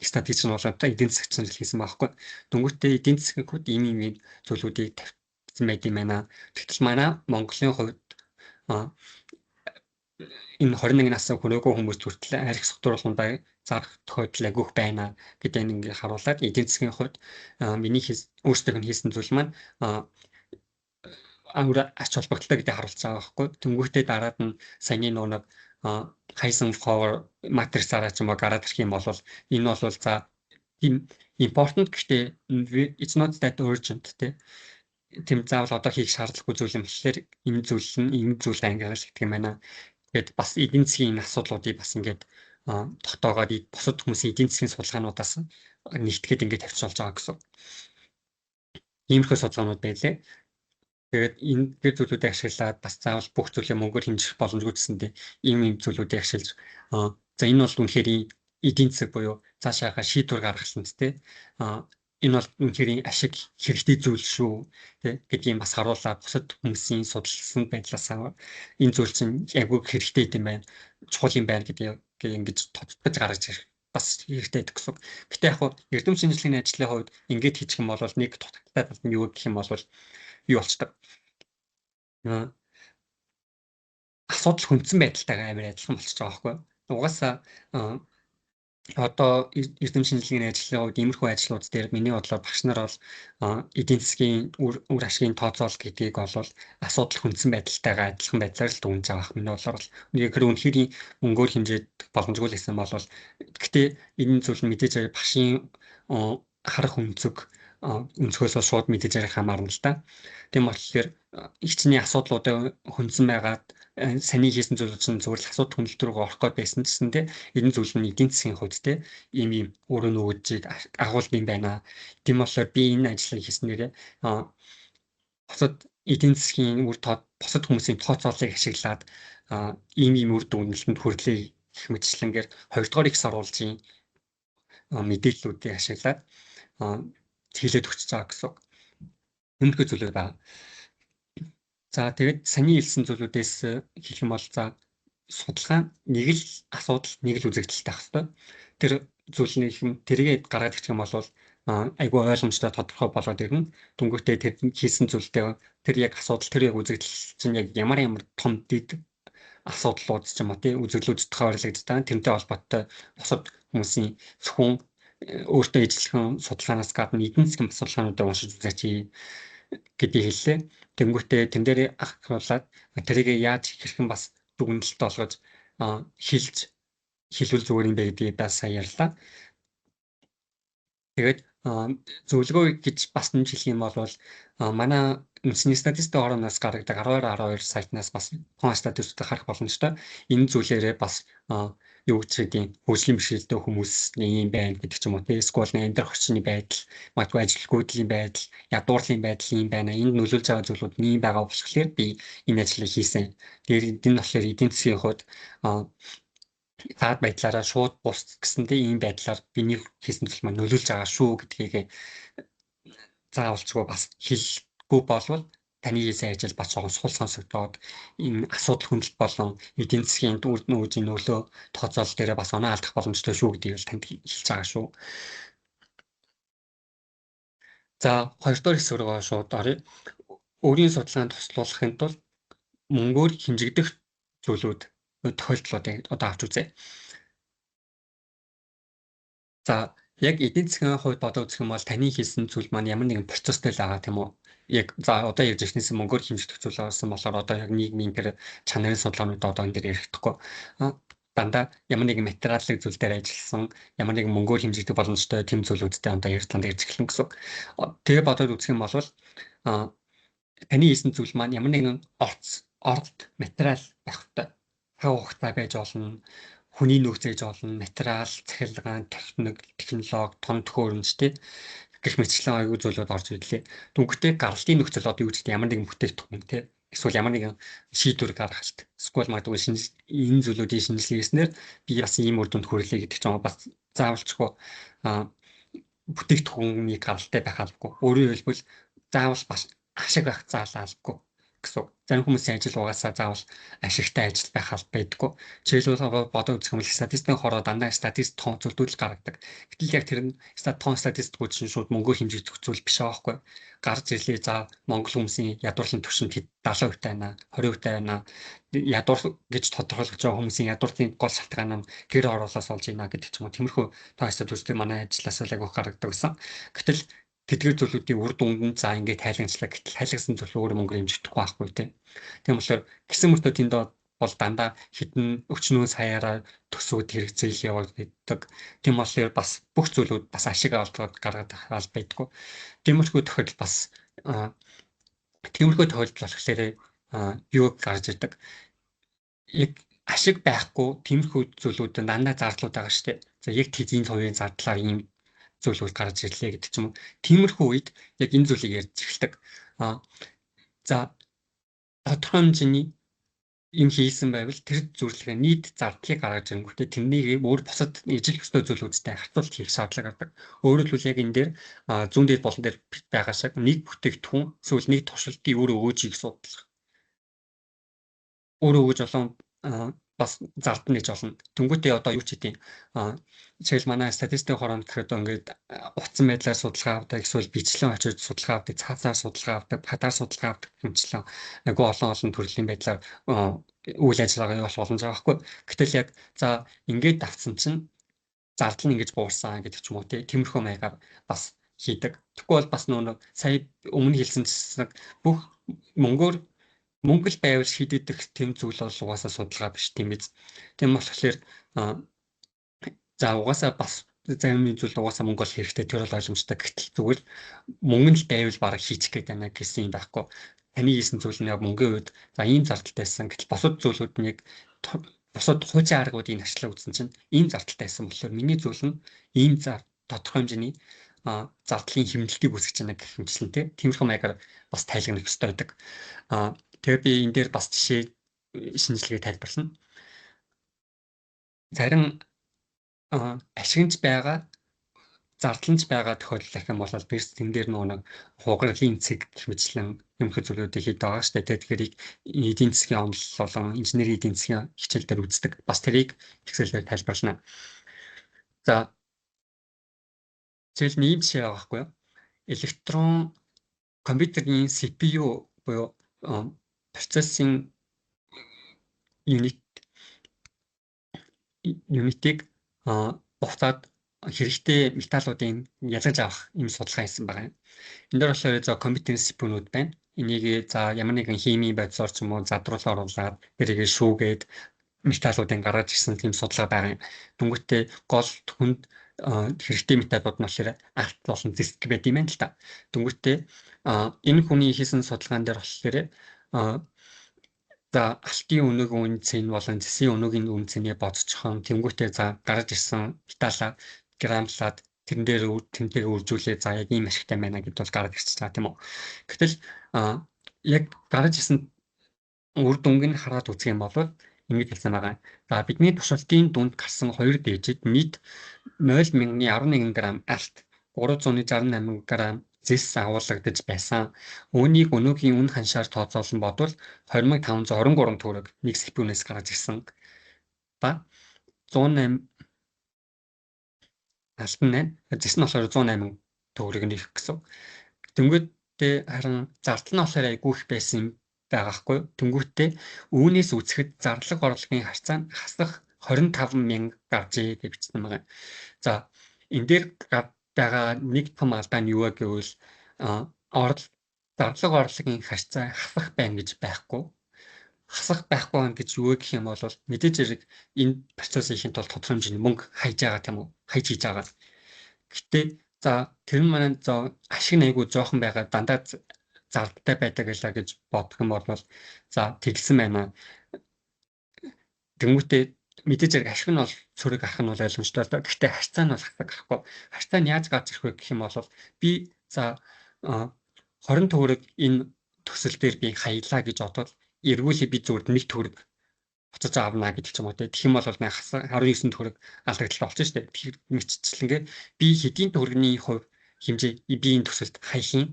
Study чинь бол одоо эдийн засагч нар хийсэн байхгүй. Дөнгөжтэй эдийн засгийн хувьд ийм ийм зүйлүүдийг тавьсан байт юм байна. Тэгтэл манай Монголын хувьд энэ 21 насаа хүрээгүй хүмүүс хүртэл арх согтууруулгандаа зарах тохиолдол агиух байна гэдэг нь ингээ харуулад эдийн засгийн хувьд миний өөрсдийнх нь хийсэн зүйл маань ач холбогдолтой гэдэг харуулж байгаа байхгүй. Тэнгүүтээ дараад нь саяны нөө нэг Eisenhower матрицаараа ч юм уу гараад ирэх юм бол энэ бол за тийм important, гэхдээ it's not that urgent, тий, тийм заавал одоо хийх шаардлагагүй зүйл юм болохоор энэ зүйл нь энэ зүйл ангиарал гэдэг юм байна. Тэгээд бас эдийн засгийн энэ асуудлуудыг бас ингээд тогтоогоод бусад хүмүүсийн эдийн засгийн судалгаануудаас нэгтгэхэд ингээд тавьчих болж байгаа гэсэн. Иймэрхүү судалгаанууд байлээ. Тэгээд энэ гэр зүйлүүдийг ашиглаад бас заавал бүх зүйлээ мөнгөөр хэмжих боломжгүй гэсэндээ ийм ийм зүйлүүдийг ашиглаж, за, энэ бол үнэхээр эдийн засаг буюу цаашаага шийдвэр гаргалсан тий, энэ бол үнэхээр ашиг хэрэгтэй зүйл шүү, тий, гэдгийг бас харуулаад бусад хүмүүсийн судалсан байдлаас энэ зүйл чинь айгүй хэрэгтэй юм байна, чухал юм байна гэдгийг ингэж тодтож гаргаж ирэх бас хэрэгтэй гэсэн. Гэтэ яг хуу эрдэм шинжилгээний ажлын хувьд ингэж хийчих юм бол нэг дутагдaltaй тал нь юу гэх юм бол юу болчдөг. Асуудал хүндсэн байдалтайгаа амар адилхан болчихж байгаа байхгүй. Угаасаа одоо эрдэм шинжилгээний ажлын хувьд иймэрхүү ажлууд дээр миний бодлоор багш нар бол эдийн засгийн үр ашигын тооцоол гэдгийг бол асуудал хүндсэн байдалтайгаа адилхан байдлаар л дүгнж байгаа. Миний бодлоор бол үнэхээр үнэхээр мөнгөөр хэмжээд боломжгүй л гэсэн бол гэхдээ энэ зүйл нь мэдээж багшийн харах өнцөг өнцгөөсөө шууд мэдээж ярих хамаарна л да. Тийм болохоор ихчний асуудлуудыг хүндсэн байгаад саний хийсэн зүйлүүд чинь зүгээр л асуудал хүндлэлт рүү орох гээд байсан гэсэн те, энэ зүйл нь эдийн засгийн хувьд те, ийм ийм өөрөө нөгөөжийг агуулд юм байна. Тийм болохоор би энэ ажлыг хийснээрээ бусад эдийн засгийн үр тоо, бусад хүмүүсийн тооцооллыг ашиглаад ийм ийм үр дүгнэлтэнд хүрлээ гэх мэтчлэнгээр хоёрдугаар их сурвалжийн мэдээллүүдийг ашиглаад хийлээд өгч байгаа гэсэн. Иймэрхүү зүйлүүд байна. За, тэгээд саний хэлсэн зүйлүүдээс хэлэх юм бол за, судалгаа нэг л асуудал, нэг л үзэгдэлтэй байх хэрэгтэй. Тэр зүйл нэг юм тэргээ гаргаад ирчих юм бол айгүй ойлгомжтой, тодорхой болоод ирнэ. Дүнгүүтээ тэр хийсэн зүйлтэй тэр яг асуудал, тэр яг үзэгдэл чинь яг ямар ямар том дэд асуудлууд ч юм уу тий үзэгдлүүд тохиолддог. Тэрнтэй холбоотой бусад хүмүүсийн зөвхөн өөртөө ижилхэн судалгаанаас гадна эдийн засгийн судалгаануудыг уншиж үзээч гэдгийг хэллээ. Тэнгүүтээ тэн дээр ахруулаад тэрийг яаж хэрхэн бас дүгнэлт олгож хэлж хэлвэл зүгээр юм бэ гэдгийг бас сая ярьлаа. Тэгээд зөвлөгөө гэж бас нэмж хэлэх юм бол манай үндэсний статистик орноос гаргадаг 12 12 сайтнаас бас тухайн статистикийг харах боломжтой. Энэ зүйлээрээ бас юу гэж хэдийн хөгжлийн бэрхшээлтэй хүмүүс юм байна гэдэг ч юм уу тий, эсвэл амьдрах орчны байдал, магадгүй ажилгүйдлийн байдал, ядуурлын байдал юм байна. Энд нөлөөлж байгаа зүйлүүд нь юм байгаа болохоор би энэ ажлыг хийсэн. Тэгэхээр энэ болохоор эдийн засгийн хувьд цаад байдлаараа шууд бус гэсэндээ ийм байдлаар биний хийсэн зүйл маань нөлөөлж байгаа шүү гэдгийг заавалчгүй бас хэлэхгүй болвол таны хийсэн ажил бас жоохон сул сонсогдоод энэ асуудал хүндлэлт болон эдийн засгийн үр нөөцийн нөлөө тооцоолол дээрээ бас оноо алдах боломжтой шүү гэдгийг л танд хэлж байгаа шүү. За, хоёрдугаар хэсэг рүү шууд оръё. Өөрийн судалгаанд туслуулахын тулд мөнгөөр хэмжигдэх зүйлүүд, тохиолдлуудыг одоо авч үзье. За, яг эдийн засгийн хувьд бодоо үзэх юм бол таны хийсэн зүйл маань ямар нэгэн процесстэй л байгаа, тийм үү? Яг за, одоо ярьж ирснээс мөнгөөр хэмжигдэх зүйл болсон болохоор одоо яг нийгмийн тэр чанарын судалгаанууд одоо энэ дээр ярихдаггүй. Дандаа ямар нэгэн материалын зүйл дээр ажилласан, ямар нэгэн мөнгөөр хэмжигдэх боломжтой тэм зүйлүүдтэй одоо ярьж дандаа ярьж эхэлнэ гэсэн. Тэгээ бодоод үзэх юм бол таны хийсэн зүйл маань ямар нэгэн орц, оролт, материал байх хэрэгтэй. Цаг хугацаа байж болно, хүний нөөц ээж болно, материал, цахилгаан, техник, технологи, тон төхөөрөмж тий гэх мэтчлэн аягүй зүйлүүд орж ирлээ. Дүнхтэй гаралтын нөхцөл одоо юу гэдэг, ямар нэгэн бүтээгдэхүүн тий эсвэл ямар нэгэн шийдвэр гаргалт, эсвэл магадгүй шинж энэ зүйлүүдийн шинжилгээ хийснээр би бас ийм үр дүнд хүрлээ гэдэг ч юм уу, бас заавалчгүй бүтээгдэхүүний гаралтай байх албагүй. Өөрөөр хэлбэл заавал бас ашиг байх заалаа албагүй. гэсэн үг. Зарим хүмүүсийн ажил угаасаа заавал ашигтай ажил байх алба байдаггүй. Жишээлбэл, бодоо үзэх юм бол статистикийн хороо дандаа статистик тоон зүйлүүд л гаргадаг. Гэтэл яг тэр нь тоон статистикүүд чинь шууд мөнгөөр хэмжигдэх зүйл биш байгаа байхгүй. Гарч ирлээ, за, Монгол хүмүүсийн ядуурлын түвшинд 70% байна, 20% байна. Ядуур гэж тодорхойлогдож байгаа хүмүүсийн ядуурлын гол шалтгаан нь гэр хороолоос болж байна гэдэг ч юм уу. Тиймэрхүү тоо статистик манай ажлаас л айгүйх гаргадаг гэсэн. Гэтэл тэдгээр зүйлүүдийн үр дүнд нь за ингээд тайланчлаа. Гэтэл тайлгсан зүйл өөр мөнгөөр хэмжигдэхгүй байхгүй, тийм. Тийм болохоор гисэн мөртөө тэнд бол дандаа хэдэн өчнөө саяараа төсвүүд хэрэгцээл явагддаг. Тийм болохоор бас бүх зүйлүүд бас ашиг олдоод гаргадаг аль байдаггүй. Тиймэрхүү тохиолдол болохоор юу гарч ирдэг. Яг ашиг байхгүй тиймэрхүү зүйлүүд дандаа зардлууд байгаа шүү дээ. За, яг тэдийн хувийн зардлаар ийм зүйлүүд гарч ирлээ гэдэг ч юм уу. Тиймэрхүү үед яг энэ зүйлийг ярьж эхэлдэг. За, тодорхой хэмжээний юм хийсэн байвал тэр зүйлийн нийт зардлыг гаргаж ирэнгүүтээ тэрнийг өөр бусад ижил ёстой зүйлүүдтэй харьцуулт хийх шаардлага гардаг. Өөрөөр хэлбэл, яг энэ дээр зүүн дээр болон дээр байгаа шиг нэг бүтээгдэхүүн эсвэл нэг туршилтын үр өгөөжийг судлах. Үр өгөөж болон бас зардна гэж болно. Тэнгүүтээ одоо юу ч хийдیں۔ Жишээл, манай статистик хороонд гэхэд ингээд утсан байдлаар судалгаа авдаг, эсвэл бичлэн очиж судалгаа авдаг, цаазаар судалгаа авдаг, падаар судалгаа авдаг гэмчлэн айгүй олон олон төрлийн байдлаар үйл ажиллагаа явуулах боломж байгаа байхгүй. Гэтэл яг за ингээд авсан чинь зардал нь ингэж буурсан гэдэг ч юм уу, тиймэрхүү маягаар бас хийдэг. Тэгэхгүй бол бас нөгөө сая өмнө хэлсэн бүх мөнгөөр, мөнгө л байвал шийдэгдэх тэм зүйл бол угаасаа судалгаа биш, тийм биз. Тийм болохоор за, угаасаа бас зарим зүйл угаасаа мөнгө бол хэрэгтэй, тэр бол ойлгомжтой. Гэтэл зүгээр мөнгө нь л байвал бараг хийчих гээд байна гэсэн юм байхгүй. Таны хийсэн зүйл нь яг мөнгөний үед за ийм зардалтай байсан. Гэтэл бусад зүйлүүд нь яг бусад хуучин аргуудыг ашиглаа үзсэн чинь ийм зардалтай байсан болохоор миний зүйл нь ийм тодорхой хэмжээний зардлын хэмнэлтийг үүсгэж байна гэх мэтчлэн тиймэрхүү маягаар бас тайлбарлах ёстой байдаг. Тэгээ би энэ дээр бас жишээ шинжилгээ тайлбарлана. Зарим ашигч байгаа, зардланч байгаа тохиолдол гэх юм бол бирс тэн дээр нөгөө нэг хугарлийн цэг гэх мэтлэн юмхэ зүйлүүдийг хийдэг байгаа шүү дээ. Тэгэхээр эдийн засгийн онол болон инженерийн эдийн засгийн хичээл дээр үздэг. Бас тэрийг Excel-ээр тайлбарлана. За, жишээл нь ийм жишээ байгаа байхгүй юу? Электрон компьютерийн CPU буюу processing unit-ийг буцаад хэрэгтэй металлуудын ялгаж авах ийм судалгаа хийсэн байгаа юм. Энэ дээр болохоор за компьютерийн CPU-нууд байна. Энийг за ямар нэгэн химийн бодисоор ч юм уу задруул оруулаад тэрийг шүүгээд металлуудын гаргаж ирсэн тийм судалгаа байгаа юм. Дүнгүүтээ гол хүнд хэрэгтэй металлууд нь болохоор алт болон зэсэг байд юм байна л та. Дүнгүүтээ энэ хүний хийсэн судалгаан дээр болохоор за алтын үнэг үн цэн болон зэсийн үнэгийн үн цэнийг бодцохон тэнгүүтээ за гарч ирсэн металлаа грамлаад тэрэн дээр тэнтэйгээ үржүүлээ, за яг ийм ашигтай байна гэдээ бол гараад ирчихэж байгаа, тийм үү. Гэтэл яг гарч ирсэн үр дүнг нь хараад үзэх юм бол ингэж хэлсэн байгаа. За, бидний туршилтын дүнд гарсан хоёр дээжид нийт 0.11 г алт, 368 г зэс агуулгадаж байсан. Үүнийг өнөөгийн үн ханшаар тооцоолон бодвол 20,523 төгрөг нэг CPU-нээс гаргаж ирсэн. Ба 108 алтан 8, зэс нь болохоор 108 төгрөг нэх гэсэн. Тэнгүүтээ харин зардал нь болохоор айгүй их байсан юм байгаа хгүй. Тэнгүүтээ үүнээс үзэхэд зарлаг орлогын харьцаа нь хасах 25 мянга гарчээ гэж бичсэн байгаа. За, энэ дээр байгаа нэг том алдаа нь юу вэ гэвэл орол зарлаг орлогын харьцаа хасах байна гэж байхгүй. Хасах байхгүй байна гэж юу вэ гэх юм бол мэдээж хэрэг энэ процесс хийхин тулд тодорхой хэмжээний мөнгө хайж байгаа, тийм үү? Хайж хийж байгаа. Гэтэ за тэр нь манай за ашиг нь айгүй жоохон байгаа, дандаа зардалтай байдаг гэлаа гэж бодох юм бол за тэглэсэн байна. Тэнгүүтээ мэдээж хэрэг ашиг нь бол цөрөг авах нь бол ойлгомжтой л доо. Гэхдээ харьцаа нь бол хасаг авахгүй. Харьцаа нь яаж гарч ирэх вэ гэх юм бол би за 20 төгрөг энэ төсөл дээр би хаялаа гэж бодвол эргүүлээ би зүгээр 1 төгрөг буцаж авна гэдэг ч юм уу, те. Тэгэх юм бол 19 төгрөг алдагдaltaй болчихно шүү дээ. Тэгэхээр мэтчлэнгээ би хэдийн төгрөгийн хувь хэмжээ би энэ төсөлд хаях юм.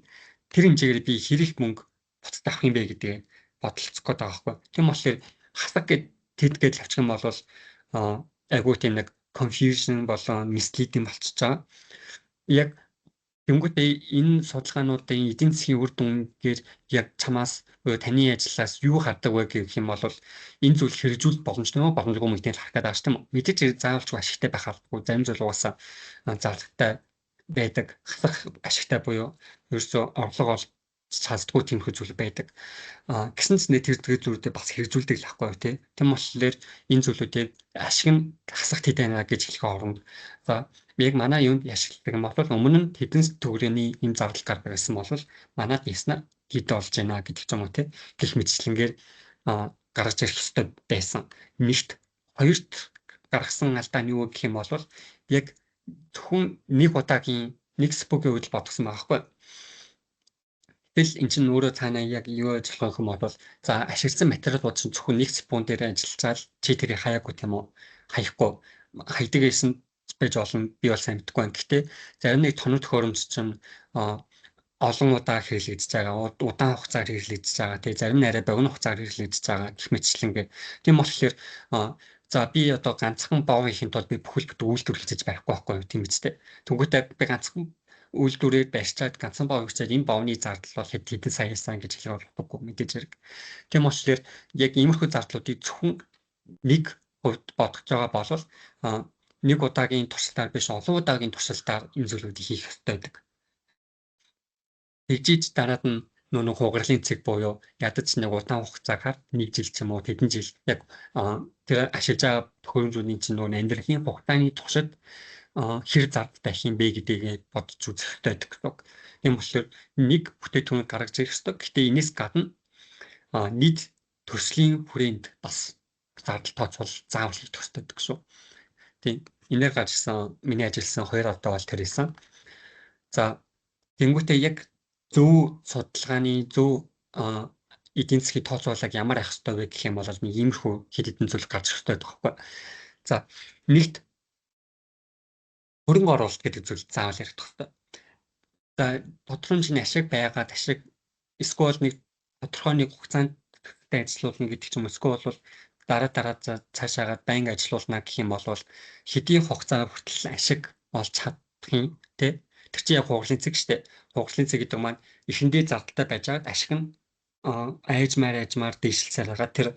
Тэр хэмжээгээр би хэрэг мөнгө буцаж авах юм бэ гэдгээ бодолцох гээд байгаа байхгүй. Тийм болохоор хасаг гэд тэд гэж авчих юм бол айгүй тийм нэг confusion болон misleading болчихж байгаа. Яг Тэнгүүтээ энэ судалгаануудын эдийн засгийн үр дүнгээр яг чамаас буюу таны ажлаас юу хардаг вэ гэх юм бол энэ зүйл хэрэгжүүлэх боломжтой уу, боломжгүй юм гэдгийг харах гэдэг байгаа шүү дээ. Мэдээж заавалч ашигтай байх албагүй, зарим зүйл угаасаа зардалтай байдаг, хасах ашигтай буюу ерөөсөө орлого олж чаддгүй тиймэрхүү зүйл байдаг. Гэсэн ч нэ тэр зүйлүүдээ бас хэрэгжүүлдэг л ахгүй тий. Тийм болохоор энэ зүйлүүдийг ашиг нь хасах тэд байна гэж хэлэх оронд за яг манай юунд ашигладаг юм бол өмнө нь тэдэн төгрөгийн ийм зардал гардаг гэсэн бол манад яснаа хэд олж байна гэдэг ч юм уу тий. Гэх мэтчлэнгээр гаргаж ирэх ёстой байсан. Нэгт, хоёрт гаргасан алдаа нь юу гэх юм бол яг зөвхөн нэг удаагийн нэг спогийн үед л бодгосон байгаа байхгүй. Тэгэл эн чинь өөрөө цаанаа яг юу ажиллах юм бол за ашигласан материалууд чинь зөвхөн нэг спун дээр ажиллаж чи тэрийг хаяагүй тийм үү? Хаяхгүй. Хайдаг байсан байж болно. Би бол сайн мэдэхгүй байна. Гэхдээ зарим нэг тоног төхөөрөмж чинь олон удаа хэрэглэгдэж байгаа, удаан хугацаар хэрэглэгдэж байгаа. Тэгээ зарим нь арай богино хугацаар хэрэглэгдэж байгаа гэх мэтчлэнгээ. Тийм болохоор за би одоо ганцхан бов хийхин тулд би бүхэл бүтэн үйлдвэр хийж барихгүй байхгүй юу, тийм үстэй. Тэнгүүтээ би ганцхан үйлдвэрээр барьчаад ганцхан бов хийчээд энэ бовны зардал бол хэд хэдэн саяасан гэж хэлэх болохгүй мэдээж хэрэг. Тийм болохоор яг иймэрхүү зардлуудыг зөвхөн нэг хувьд бодож байгаа бол нэг удаагийн туршилтаар биш, олон удаагийн туршилтаар энэ зүйлүүдийг хийх ёстой байдаг. Тэгжиж дараад нь нөө хугарлын цэг буюу ядаж нэг удаан хугацаагаар нэг жил ч юм уу тэдэн жил яг тэр ашиглаж байгаа төхөөрөмжүүдийн чинь нөө амьдралын хугацааны туршид хэр зардал байх юм бэ гэдгийг бодож үзэх хэрэгтэй байдаг гэсэн. Тийм болохоор нэг бүтээгдэхүүн гаргаж ирэх ёстой. Гэхдээ энэс гадна нийт төслийн хүрээнд бас зардал тооцоол заавал хийх ёстой гэдэг шүү. Тийм. Энээр гарч ирсэн миний ажилласан хоёр одоо бол тэр байсан. За тэнгуүтээ яг зөв судалгааны зөв эдийн засгийн тооцоолог ямар ах ёстой вэ гэх юм бол нэг иймэрхүү хэд хэдэн зүйл гарч ирэх ёстой байхгүй. За нэгт хөрөнгө оруулалт гэдэг зүйл заавал яригдах ёстой. За тодорхой хэмжээний ашиг байгаад ашиг эсвэл нэг тодорхой нэг хугацаанд ажиллуулна гэдэг ч юм уу, эсвэл бол дараа дараа цаашаагаад байнга ажиллуулна гэх юм бол хэдийн хугацаа хүртэл ашиг олж чадах юм тий. Тэр чинь яг хугарлын цэг шүү дээ. Хугарлын цэг гэдэг маань эхэндээ зардалтай байж байгаад ашиг нь айжмаар айжмаар дээшилсээр байгаа тэр